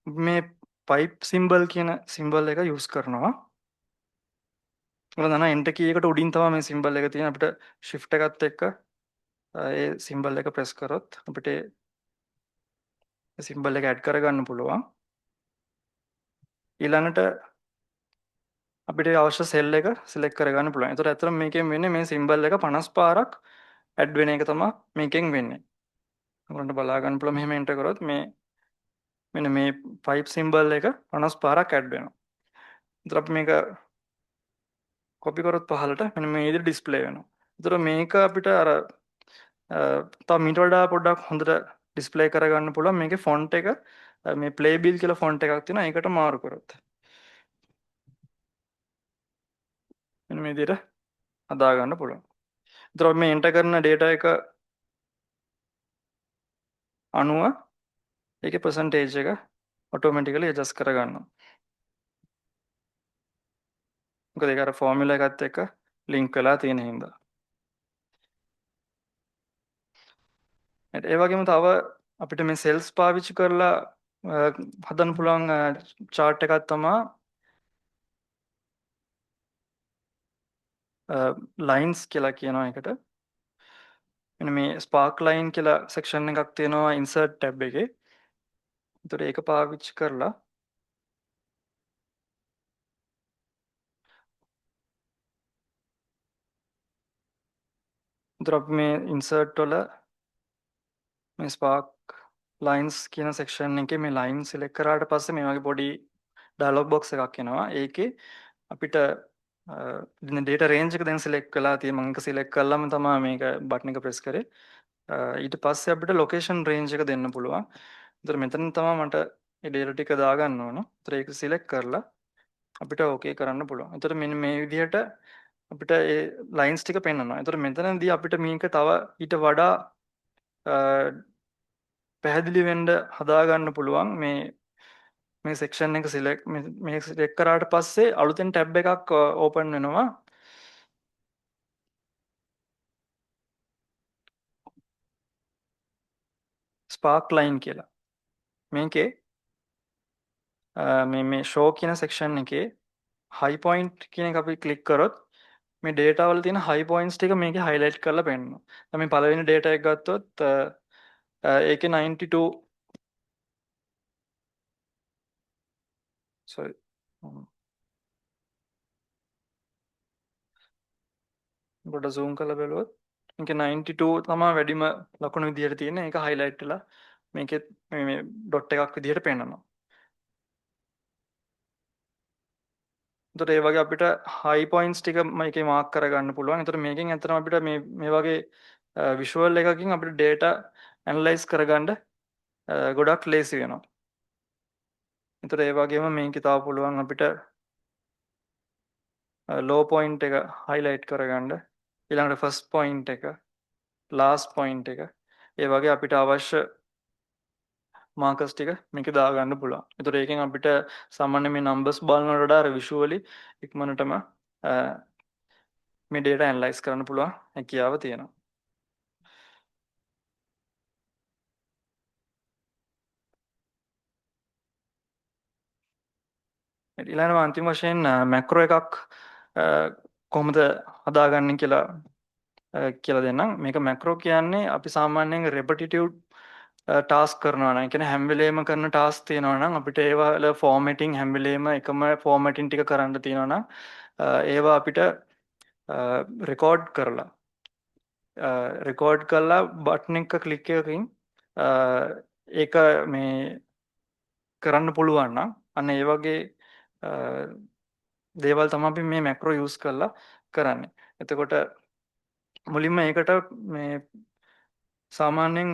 මේ පයිප් සිම්බල් කියන සිම්බල් එක යූස් කරනවා. ඔයාලා දන්නා එන්ටර් කී එකට උඩින් තමයි මේ සිම්බල් එක තියෙන්නේ. අපිට ෂිෆ්ට් එකත් එක්ක ඒ සිම්බල් එක ප්‍රෙස් කරොත් අපිට ඒ සිම්බල් එක ඇඩ් කරගන්න පුළුවන්. ඊළඟට අපිට අවශ්‍ය සෙල් එක සිලෙක්ට් කරගන්න පුළුවන්. ඒතකොට ඇත්තටම මේකෙන් වෙන්නේ මේ සිම්බල් එක 50 පාරක් ඇඩ් වෙන එක තමයි මේකෙන් වෙන්නේ. ඔයාලන්ට බලා ගන්න පුළුවන් මෙහෙම එන්ටර් කරොත් මේ මෙන්න මේ පයිප් සිම්බල් එක 50 පාරක් ඇඩ් වෙනවා. ඒතර අපි මේක කොපි කරොත් පහළට මෙන්න මේ විදිහට ඩිස්ප්ලේ වෙනවා. ඒතර මේක අපිට අර තව මීට වඩා පොඩ්ඩක් හොඳට ඩිස්ප්ලේ කරගන්න පුළුවන් මේකේ ෆොන්ට් එක මේ ප්ලේ බිල් කියලා ෆොන්ට් එකක් තියෙනවා. ඒකට මාරු කරොත් මෙන්න මේ විදිහට හදා ගන්න පුළුවන්. ඒතර අපි මේ එන්ටර් කරන ඩේටා එක අනුව ඒකේ පර්සන්ටේජ් එක ඔටෝමැටිකලි ඇඩ්ජස්ට් කරගන්නවා. මොකද ඒක අර ෆෝමියුලා එකත් එක්ක ලින්ක් වෙලා තියෙන හින්දා. ඒ වගේම තව අපිට මේ සෙල්ස් පාවිච්චි කරලා හදන්න පුළුවන් චාට් එකක් තමයි ලයින්ස් කියලා කියනවා එකට. මෙන්න මේ ස්පාර්ක් ලයින් කියලා සෙක්ෂන් එකක් තියෙනවා ඉන්සර්ට් ටැබ් එකේ. එතකොට ඒක පාවිච්චි කරලා එතකොට අපි මේ ඉන්සර්ට් වල මේ ස්පාර්ක් ලයින්ස් කියන සෙක්ෂන් එකේ මේ ලයින් සිලෙක්ට් කරාට පස්සේ මේ වගේ පොඩි ඩයලොග් බොක්ස් එකක් එනවා. ඒකේ අපිට ඩේටා රේන්ජ් එක දැන් සිලෙක්ට් වෙලා තියෙනවා. මම ඒක සිලෙක්ට් කළාම තමයි මේක බටන් එක ප්‍රෙස් කරේ. ඊට පස්සේ අපිට ලොකේෂන් රේන්ජ් එක දෙන්න පුළුවන්. එතකොට මෙතන තමයි මට මේ ඩේටා ටික දාගන්න ඕන. එතකොට ඒක සිලෙක්ට් කරලා අපිට ඕකේ කරන්න පුළුවන්. එතකොට මෙන්න මේ විදිහට අපිට ඒ ලයින්ස් ටික පෙන්වනවා. එතකොට මෙතනදී අපිට මේක තව ඊට වඩා පැහැදිලි වෙන්න හදාගන්න පුළුවන්. මේ මේ සෙක්ෂන් එක සිලෙක්ට් මේ සිලෙක්ට් කරාට පස්සේ අලුතෙන් ටැබ් එකක් ඕපන් වෙනවා. ස්පාර්ක් ලයින් කියලා. මේකේ මේ මේ ෂෝ කියන සෙක්ෂන් එකේ හයි පොයින්ට් කියන එක අපි ක්ලික් කරොත් මේ ඩේටා වල තියෙන හයි පොයින්ට්ස් ටික මේකේ හයිලයිට් කරලා පෙන්නනවා. දැන් මේ පළවෙනි ඩේටා එක ගත්තොත් ඒකේ 92, sorry, පොඩ්ඩක් zoom කරලා බැලුවොත් මේකේ 92 තමයි වැඩිම ලකුණු විදියට තියෙන්නේ. ඒක හයිලයිට් වෙලා මේකෙත් මේ මේ ඩොට් එකක් විදියට පෙන්නනවා. එතකොට ඒ වගේ අපිට හයි පොයින්ට්ස් ටික මේකේ මාක් කරගන්න පුළුවන්. එතකොට මේකෙන් ඇත්තටම අපිට මේ මේ වගේ විෂුවල් එකකින් අපිට ඩේටා ඇනලයිස් කරගන්න ගොඩක් ලේසි වෙනවා. එතකොට ඒ වගේම මේකේ තව පුළුවන් අපිට ලෝ පොයින්ට් එක හයිලයිට් කරගන්න. ඊළඟට ෆස්ට් පොයින්ට් එක, ලාස්ට් පොයින්ට් එක, ඒ වගේ අපිට අවශ්‍ය මාකර්ස් ටික මේකේ දාගන්න පුළුවන්. එතකොට ඒකෙන් අපිට සාමාන්‍ය මේ නම්බර්ස් බලනවට වඩා අර විෂුවලි ඉක්මනටම මේ ඩේටා ඇනලයිස් කරන්න පුළුවන් හැකියාව තියෙනවා. ඊළඟට අන්තිම වශයෙන් මැක්‍රෝ එකක් කොහොමද හදාගන්නේ කියලා කියලා දෙන්නම්. මේක මැක්‍රෝ කියන්නේ අපි සාමාන්‍යයෙන් රෙපිටිටිව් ටාස්ක් කරනවා නම්, ඒ කියන්නේ හැම වෙලේම කරන ටාස්ක් තියෙනවා නම් අපිට ඒවා වල ෆෝමැටිං හැම වෙලේම එකම ෆෝමැටිං ටික කරන්න තියෙනවා නම් ඒවා අපිට රෙකෝඩ් කරලා බටන් එක ක්ලික් එකකින් ඒක මේ කරන්න පුළුවන් නම් අන්න ඒ වගේ දේවල් තමයි අපි මේ මැක්‍රෝ යූස් කරලා කරන්නේ. එතකොට මුලින්ම ඒකට මේ සාමාන්‍යයෙන්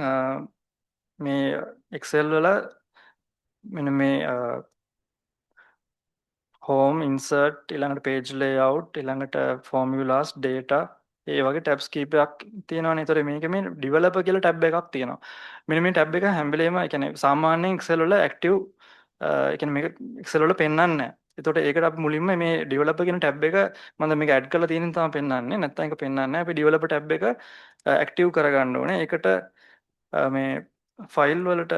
මේ Excel වල මෙන්න මේ home, insert, ඊළඟට page layout, ඊළඟට formulas, data, ඒ වගේ ටැබ්ස් කීපයක් තියෙනවනේ. ඒතර මේකේ මේ ඩෙවලොපර් කියලා ටැබ් එකක් තියෙනවා. මෙන්න මේ ටැබ් එක හැම වෙලේම, ඒ කියන්නේ සාමාන්‍යයෙන් Excel වල ඇක්ටිව්, ඒ කියන්නේ මේක Excel වල පෙන්වන්නේ නැහැ. එතකොට ඒකට අපි මුලින්ම මේ ඩෙවලොපර් කියන ටැබ් එක, මම දැන් මේක ඇඩ් කරලා තියෙන තමයි පෙන්වන්නේ. නැත්නම් ඒක පෙන්වන්නේ නැහැ. අපි ඩෙවලොපර් ටැබ් එක ඇක්ටිව් කරගන්න ඕනේ. ඒකට මේ ෆයිල් වලට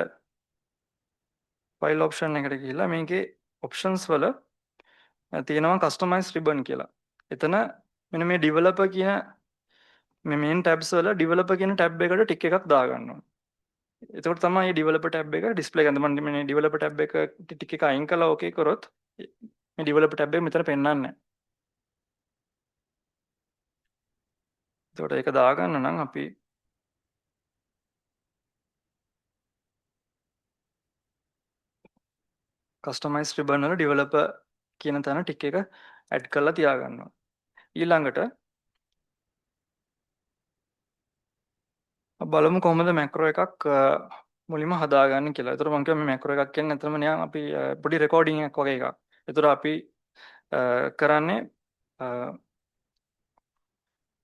ෆයිල් ඔප්ෂන් එකට ගිහිල්ලා මේකේ ඔප්ෂන්ස් වල තියෙනවා කස්ටමයිස් රිබන් කියලා. එතන මෙන්න මේ ඩෙවලොපර් කියන මේ මේන් ටැබ්ස් වල ඩෙවලොපර් කියන ටැබ් එකට ටික් එකක් දාගන්න ඕනේ. එතකොට තමයි මේ ඩෙවලොපර් ටැබ් එක ඩිස්ප්ලේ කරන්නේ. මම මේ ඩෙවලොපර් ටැබ් එක ටික් එක අයින් කරලා ඕකේ කරොත් මේ ඩෙවලොපර් ටැබ් එක මෙතන පෙන්වන්නේ නැහැ. එතකොට ඒක දාගන්න නම් අපි කස්ටමයිස් රිබන් වල ඩෙවලොපර් කියන තැන ටික් එක ඇඩ් කරලා තියාගන්න ඕනේ. ඊළඟට බලමු කොහොමද මැක්‍රෝ එකක් මුලින්ම හදාගන්නේ කියලා. ඒතර මම කිව්වා මේ මැක්‍රෝ එකක් කියන්නේ ඇත්තටම නිකන් අපි පොඩි රෙකෝඩින් එකක් වගේ එකක්. ඒතර අපි කරන්නේ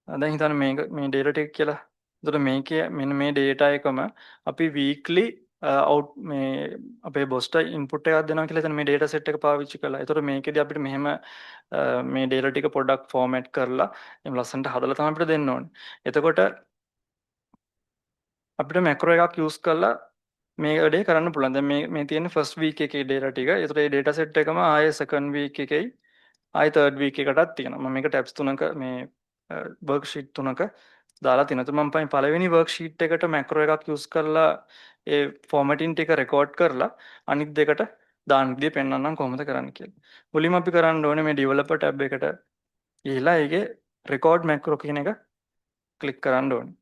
දැන් හිතන්න මේක මේ ඩේටා ටික කියලා. ඒතර මේකේ මෙන්න මේ ඩේටා එකම අපි වීක්ලි අවුට් මේ අපේ බොස්ට ඉන්පුට් එකක් දෙනවා කියලා හිතන්න මේ ඩේටා සෙට් එක පාවිච්චි කරලා. ඒතර මේකෙදි අපිට මෙහෙම මේ ඩේටා ටික පොඩ්ඩක් ෆෝමැට් කරලා එහෙම ලස්සනට හදලා තමයි අපිට දෙන්න ඕනේ. එතකොට අපිට මැක්‍රෝ එකක් යූස් කරලා මේ වැඩේ කරන්න පුළුවන්. දැන් මේ මේ තියෙන ෆස්ට් වීක් එකේ ඩේටා ටික. ඒතර ඒ ඩේටා සෙට් එකම ආයේ සෙකන්ඩ් වීක් එකේ ආයේ තර්ඩ් වීක් එකටත් තියෙනවා. මම මේක ටැබ්ස් තුනක මේ වර්ක්ෂීට් තුනක දාලා තියෙනවා. එතකොට මම පළවෙනි වර්ක්ෂීට් එකට මැක්‍රෝ එකක් යූස් කරලා ඒ ෆෝමැටින් ටික රෙකෝඩ් කරලා අනිත් දෙකට දාන විදිය පෙන්වන්නම් කොහොමද කරන්න කියලා. මුලින්ම අපි කරන්න ඕනේ මේ ඩෙවලොපර් ටැබ් එකට ගිහිලා ඒකේ රෙකෝඩ් මැක්‍රෝ කියන එක ක්ලික් කරන්න ඕනේ.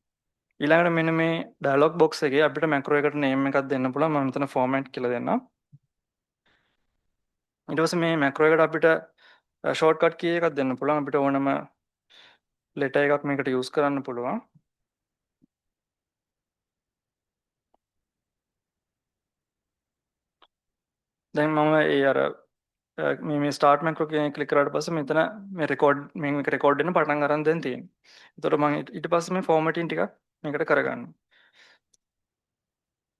ඊළඟට මෙන්න මේ ඩයලොග් බොක්ස් එකේ අපිට මැක්‍රෝ එකට නේම් එකක් දෙන්න පුළුවන්. මම මෙතන ෆෝමැට් කියලා දෙන්නම්. ඊට පස්සේ මේ මැක්‍රෝ එකට අපිට ෂෝට්කට් කී එකක් දෙන්න පුළුවන්. අපිට ඕනම ලෙටර් එකක් මේකට යූස් කරන්න පුළුවන්. දැන් මම ඒ අර මේ මේ ස්ටාර්ට් මැක්‍රෝ කියන එක ක්ලික් කරාට පස්සේ මෙතන මේ රෙකෝඩ් මේක රෙකෝඩ් වෙන පටන් අරන් දැන් තියෙනවා. එතකොට මම ඊට පස්සේ මේ ෆෝමැටින් ටිකක් මේකට කරගන්නවා.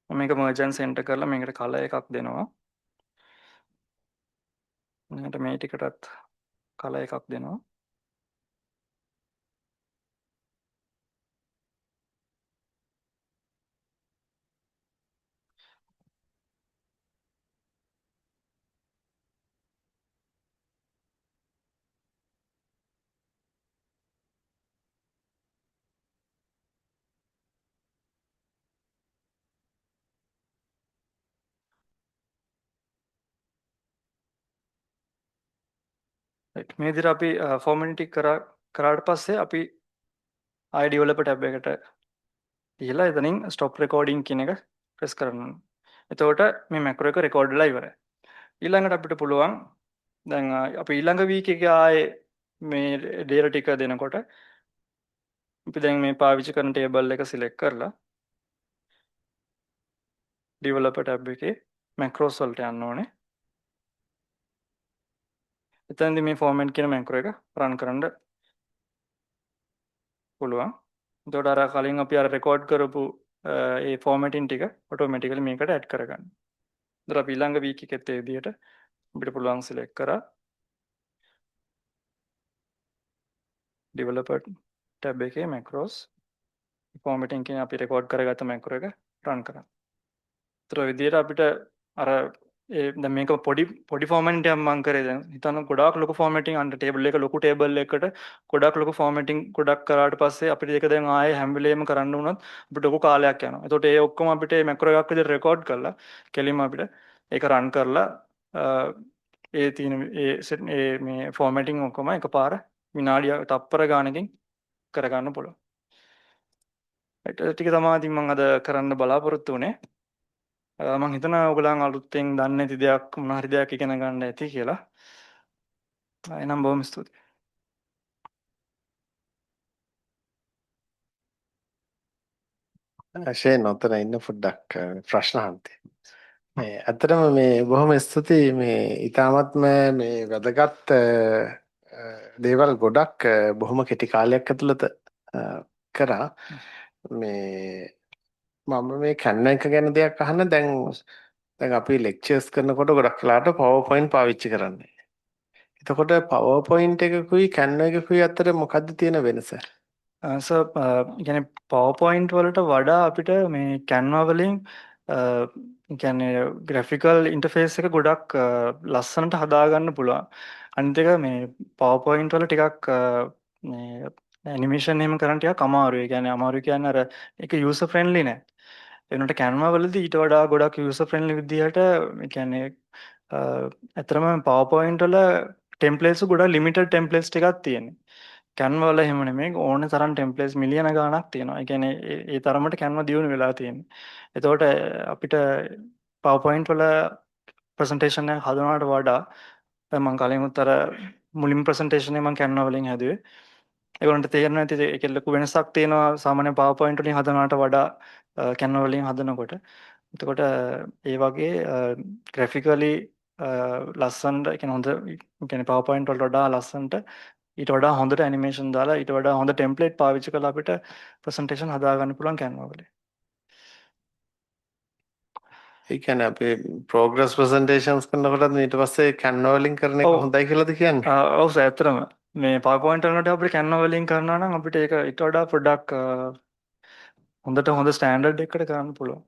මම මේක මර්ජ් ඇන්ඩ් සෙන්ටර් කරලා මේකට කලර් එකක් දෙනවා. ඊළඟට මේ ටිකටත් කලර් එකක් දෙනවා. රයිට්, මේ විදිහට අපි ෆෝමැටින් ටික කරාට පස්සේ අපි ආයෙ ඩෙවලොපර් ටැබ් එකට ගිහිල්ලා එතනින් ස්ටොප් රෙකෝඩින් කියන එක ප්‍රෙස් කරන්න ඕනේ. එතකොට මේ මැක්‍රෝ එක රෙකෝඩ් වෙලා ඉවරයි. ඊළඟට අපිට පුළුවන් දැන් අපි ඊළඟ වීක් එකේ ආයේ මේ ඩේටා ටික දෙනකොට අපි දැන් මේ පාවිච්චි කරන ටේබල් එක සිලෙක්ට් කරලා ඩෙවලොපර් ටැබ් එකේ මැක්‍රෝස් වලට යන්න ඕනේ. එතනදී මේ ෆෝමැට් කියන මැක්‍රෝ එක රන් කරන්න පුළුවන්. එතකොට අර කලින් අපි අර රෙකෝඩ් කරපු ඒ ෆෝමැටින් ටික ඔටෝමැටිකලි මේකට ඇඩ් කරගන්න. එතකොට අපි ඊළඟ වීක් එකෙත් ඒ විදිහට අපිට පුළුවන් සිලෙක්ට් කරා ඩෙවලොපර් ටැබ් එකේ මැක්‍රෝස් ෆෝමැටින් කියන අපි රෙකෝඩ් කරගත්ත මැක්‍රෝ එක රන් කරන්න. එතකොට ඔය විදිහට අපිට අර ඒ දැන් මේක පොඩි පොඩි ෆෝමැට් එකක් මං කරේ. දැන් හිතන්න ගොඩාක් ලොකු ෆෝමැටින් අන්න ටේබල් එක ලොකු ටේබල් එකකට ගොඩාක් ලොකු ෆෝමැටින් ගොඩක් කරාට පස්සේ අපිට ඒක දැන් ආයේ හැම වෙලේම කරන්න වුණොත් අපිට ලොකු කාලයක් යනවා. එතකොට ඒ ඔක්කොම අපිට මේ මැක්‍රෝ එකක් විදිහට රෙකෝඩ් කරලා කෙලින්ම අපිට ඒක රන් කරලා ඒ තියෙන ඒ ඒ මේ ෆෝමැටින් ඔක්කොම එකපාර විනාඩිය තප්පර ගානකින් කරගන්න පුළුවන්. රයිට්, ඒ ටික තමයි ඉතින් මං අද කරන්න බලාපොරොත්තු වුණේ. මං හිතනවා ඔයගොල්ලන් අලුතෙන් දන්නේ නැති දෙයක් මොන හරි දෙයක් ඉගෙන ගන්න ඇති කියලා. එහෙනම් බොහොම ස්තුතියි. ෂේන් ඔතන ඉන්න පොඩ්ඩක් ප්‍රශ්න අහන්න. මේ ඇත්තටම මේ බොහොම ස්තුතියි, මේ ඉතාමත්ම මේ වැදගත් දේවල් ගොඩක් බොහොම කෙටි කාලයක් ඇතුළත කරා. මේ මම මේ කැන්වා එක ගැන දෙයක් අහන්න. දැන් දැන් අපි ලෙක්චර්ස් කරනකොට ගොඩක් වෙලාවට PowerPoint පාවිච්චි කරන්නේ. එතකොට PowerPoint එකකුයි Canva එකකුයි අතර මොකද්ද තියෙන වෙනස? සර්, කියන්නේ PowerPoint වලට වඩා අපිට මේ Canva වලින් කියන්නේ ග්‍රැෆිකල් ඉන්ටර්ෆේස් එක ගොඩක් ලස්සනට හදාගන්න පුළුවන්. අනිත් එක මේ PowerPoint වල ටිකක් මේ ඇනිමේෂන් එහෙම කරන්න ටිකක් අමාරුයි. ඒ කියන්නේ අමාරුයි කියන්නේ අර ඒක යූසර් ෆ්‍රෙන්ඩ්ලි නෑ. ඒ වුණාට Canva වලදී ඊට වඩා ගොඩක් යූසර් ෆ්‍රෙන්ඩ්ලි විදිහට ඒ කියන්නේ ඇත්තටම PowerPoint වල ටෙම්ප්ලේට්ස් ගොඩක් ලිමිටඩ් ටෙම්ප්ලේට්ස් ටිකක් තියෙන්නේ. Canva වල එහෙම නෙමෙයි, ඕනේ තරම් ටෙම්ප්ලේට්ස් මිලියන ගාණක් තියෙනවා. ඒ කියන්නේ ඒ තරමට Canva දියුණු වෙලා තියෙන්නේ. එතකොට අපිට PowerPoint වල ප්‍රසන්ටේෂන් එකක් හදනවට වඩා දැන් මම කලින් උත් අර මුලින්ම ප්‍රසන්ටේෂන් එක මම Canva වලින් හැදුවේ. ඒගොල්ලන්ට තේරෙනවා ඇති ඒකේ ලොකු වෙනසක් තියෙනවා සාමාන්‍ය PowerPoint වලින් හදනවට වඩා Canva වලින් හදනකොට. එතකොට ඒ වගේ ග්‍රැෆිකලි ලස්සනට, ඒ කියන්නේ හොඳ, ඒ කියන්නේ PowerPoint වලට වඩා ලස්සනට ඊට වඩා හොඳට ඇනිමේෂන් දාලා ඊට වඩා හොඳ ටෙම්ප්ලේට් පාවිච්චි කරලා අපිට ප්‍රසන්ටේෂන් හදාගන්න පුළුවන් Canva වලින්. ඒ කියන්නේ අපේ ප්‍රෝග්‍රස් ප්‍රසන්ටේෂන්ස් කරනකොටත් ඊට පස්සේ Canva වලින් කරන එක හොඳයි කියලාද කියන්නේ? ඔව් සර්, ඇත්තටම මේ PowerPoint වලට අපිට Canva වලින් කරනවා නම් අපිට ඒක ඊට වඩා පොඩ්ඩක් හොඳට හොඳ ස්ටෑන්ඩඩ් එකකට කරන්න පුළුවන්.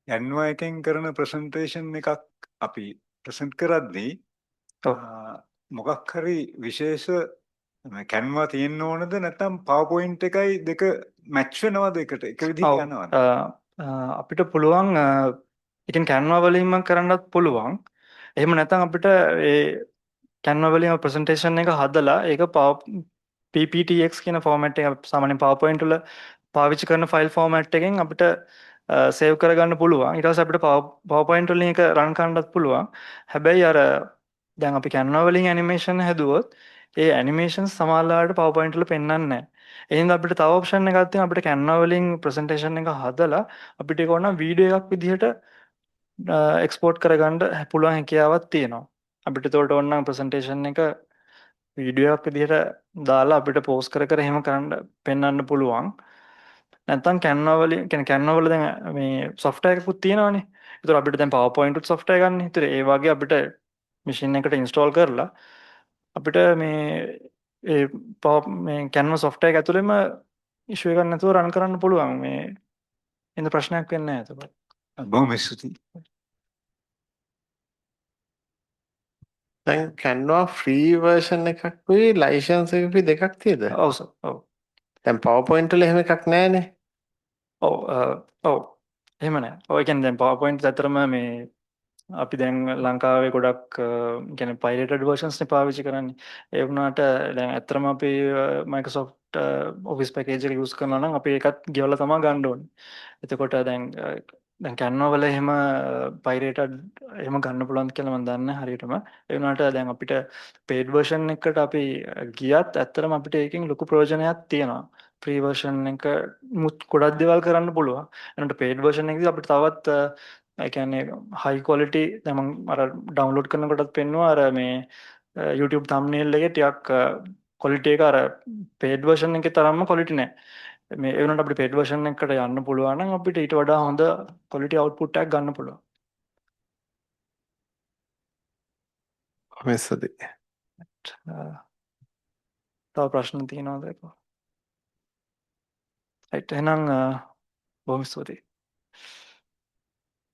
Canva එකෙන් කරන ප්‍රසන්ටේෂන් එකක් අපි ප්‍රසන්ට් කරද්දී මොකක් හරි විශේෂ Canva තියෙන්න ඕනද, නැත්නම් PowerPoint එකයි දෙක මැච් වෙනවද, එකට එක විදිහට යනවද? අපිට පුළුවන්, ඒ කියන්නේ Canva වලින්ම කරන්නත් පුළුවන්. එහෙම නැත්නම් අපිට ඒ Canva වලින් ප්‍රසන්ටේෂන් එක හදලා ඒක PPTX කියන ෆෝමැට් එක, සාමාන්‍යයෙන් PowerPoint වල පාවිච්චි කරන ෆයිල් ෆෝමැට් එකෙන් අපිට සේව් කරගන්න පුළුවන්. ඊට පස්සේ අපිට PowerPoint වලින් ඒක රන් කරන්නත් පුළුවන්. හැබැයි අර දැන් අපි Canva වලින් ඇනිමේෂන් හැදුවොත් ඒ ඇනිමේෂන්ස් සමහරවිට PowerPoint වල පෙන්වන්නේ නැහැ. ඒ හින්දා අපිට තව ඔප්ෂන් එකක් තියෙනවා. අපිට Canva වලින් ප්‍රසන්ටේෂන් එක හදලා අපිට ඒක ඕන වීඩියෝ එකක් විදිහට එක්ස්පෝර්ට් කරගන්න පුළුවන් හැකියාවක් තියෙනවා. අපිට ඒතකොට ඕන නම් ප්‍රසන්ටේෂන් එක වීඩියෝ එකක් විදිහට දාලා අපිට පෝස්ට් කර කර එහෙම කරන්න පෙන්වන්න පුළුවන්. නැත්තම් Canva වලින්, කියන්නේ Canva වල දැන් මේ සොෆ්ට්වෙයාර් එකකුත් තියෙනවනේ. ඒතර අපිට දැන් PowerPoint උත් සොෆ්ට්වෙයාර් ගන්න. ඒතර ඒ වගේ අපිට මැෂින් එකට ඉන්ස්ටෝල් කරලා අපිට මේ ඒ මේ Canva software එක ඇතුළෙම ඉෂුව එකක් නැතුව රන් කරන්න පුළුවන්. මේ එඳ ප්‍රශ්නයක් වෙන්නේ නැහැ එතකොට. බොහොම ස්තුතියි. දැන් Canva free version එකකුයි ලයිසන්ස් එකකුයි දෙකක් තියෙද? ඔව් සර්. ඔව්. දැන් PowerPoint වල එහෙම එකක් නැහැනේ. ඔව් ඔව්. එහෙම නෑ. ඔය කියන්නේ දැන් PowerPoint ඇත්තටම මේ අපි දැන් ලංකාවේ ගොඩක් කියන්නේ පයිරේටඩ් වර්ෂන්ස් නේ පාවිච්චි කරන්නේ. ඒ වුණාට දැන් ඇත්තටම අපි Microsoft Office package එක යූස් කරනවා නම් අපි ඒකත් ගෙවලා තමයි ගන්න ඕනේ. එතකොට දැන් දැන් Canva වල එහෙම පයිරේටඩ් එහෙම ගන්න පුළුවන්ද කියලා මම දන්නේ නැහැ හරියටම. ඒ වුණාට දැන් අපිට පේඩ් වර්ෂන් එකට අපි ගියත් ඇත්තටම අපිට ඒකෙන් ලොකු ප්‍රයෝජනයක් තියෙනවා. ෆ්‍රී වර්ෂන් එක මුත් ගොඩක් දේවල් කරන්න පුළුවන්. එනකොට පේඩ් වර්ෂන් එකේදී අපිට තවත්, ඒ කියන්නේ හයි ක්වොලිටි, දැන් මම අර ඩවුන්ලෝඩ් කරනකොටත් පෙන්නුවා, අර මේ YouTube thumbnail එකේ ටිකක් ක්වොලිටි එක අර පේඩ් වර්ෂන් එකේ තරම්ම ක්වොලිටි නෑ. මේ ඒ වුණාට අපිට පේඩ් වර්ෂන් එකකට යන්න පුළුවන් නම් අපිට ඊට වඩා හොඳ ක්වොලිටි අවුට්පුට් එකක් ගන්න පුළුවන්. බොහොම ස්තුතියි. තව ප්‍රශ්න තියෙනවද? රයිට්, එහෙනම් බොහොම ස්තුතියි.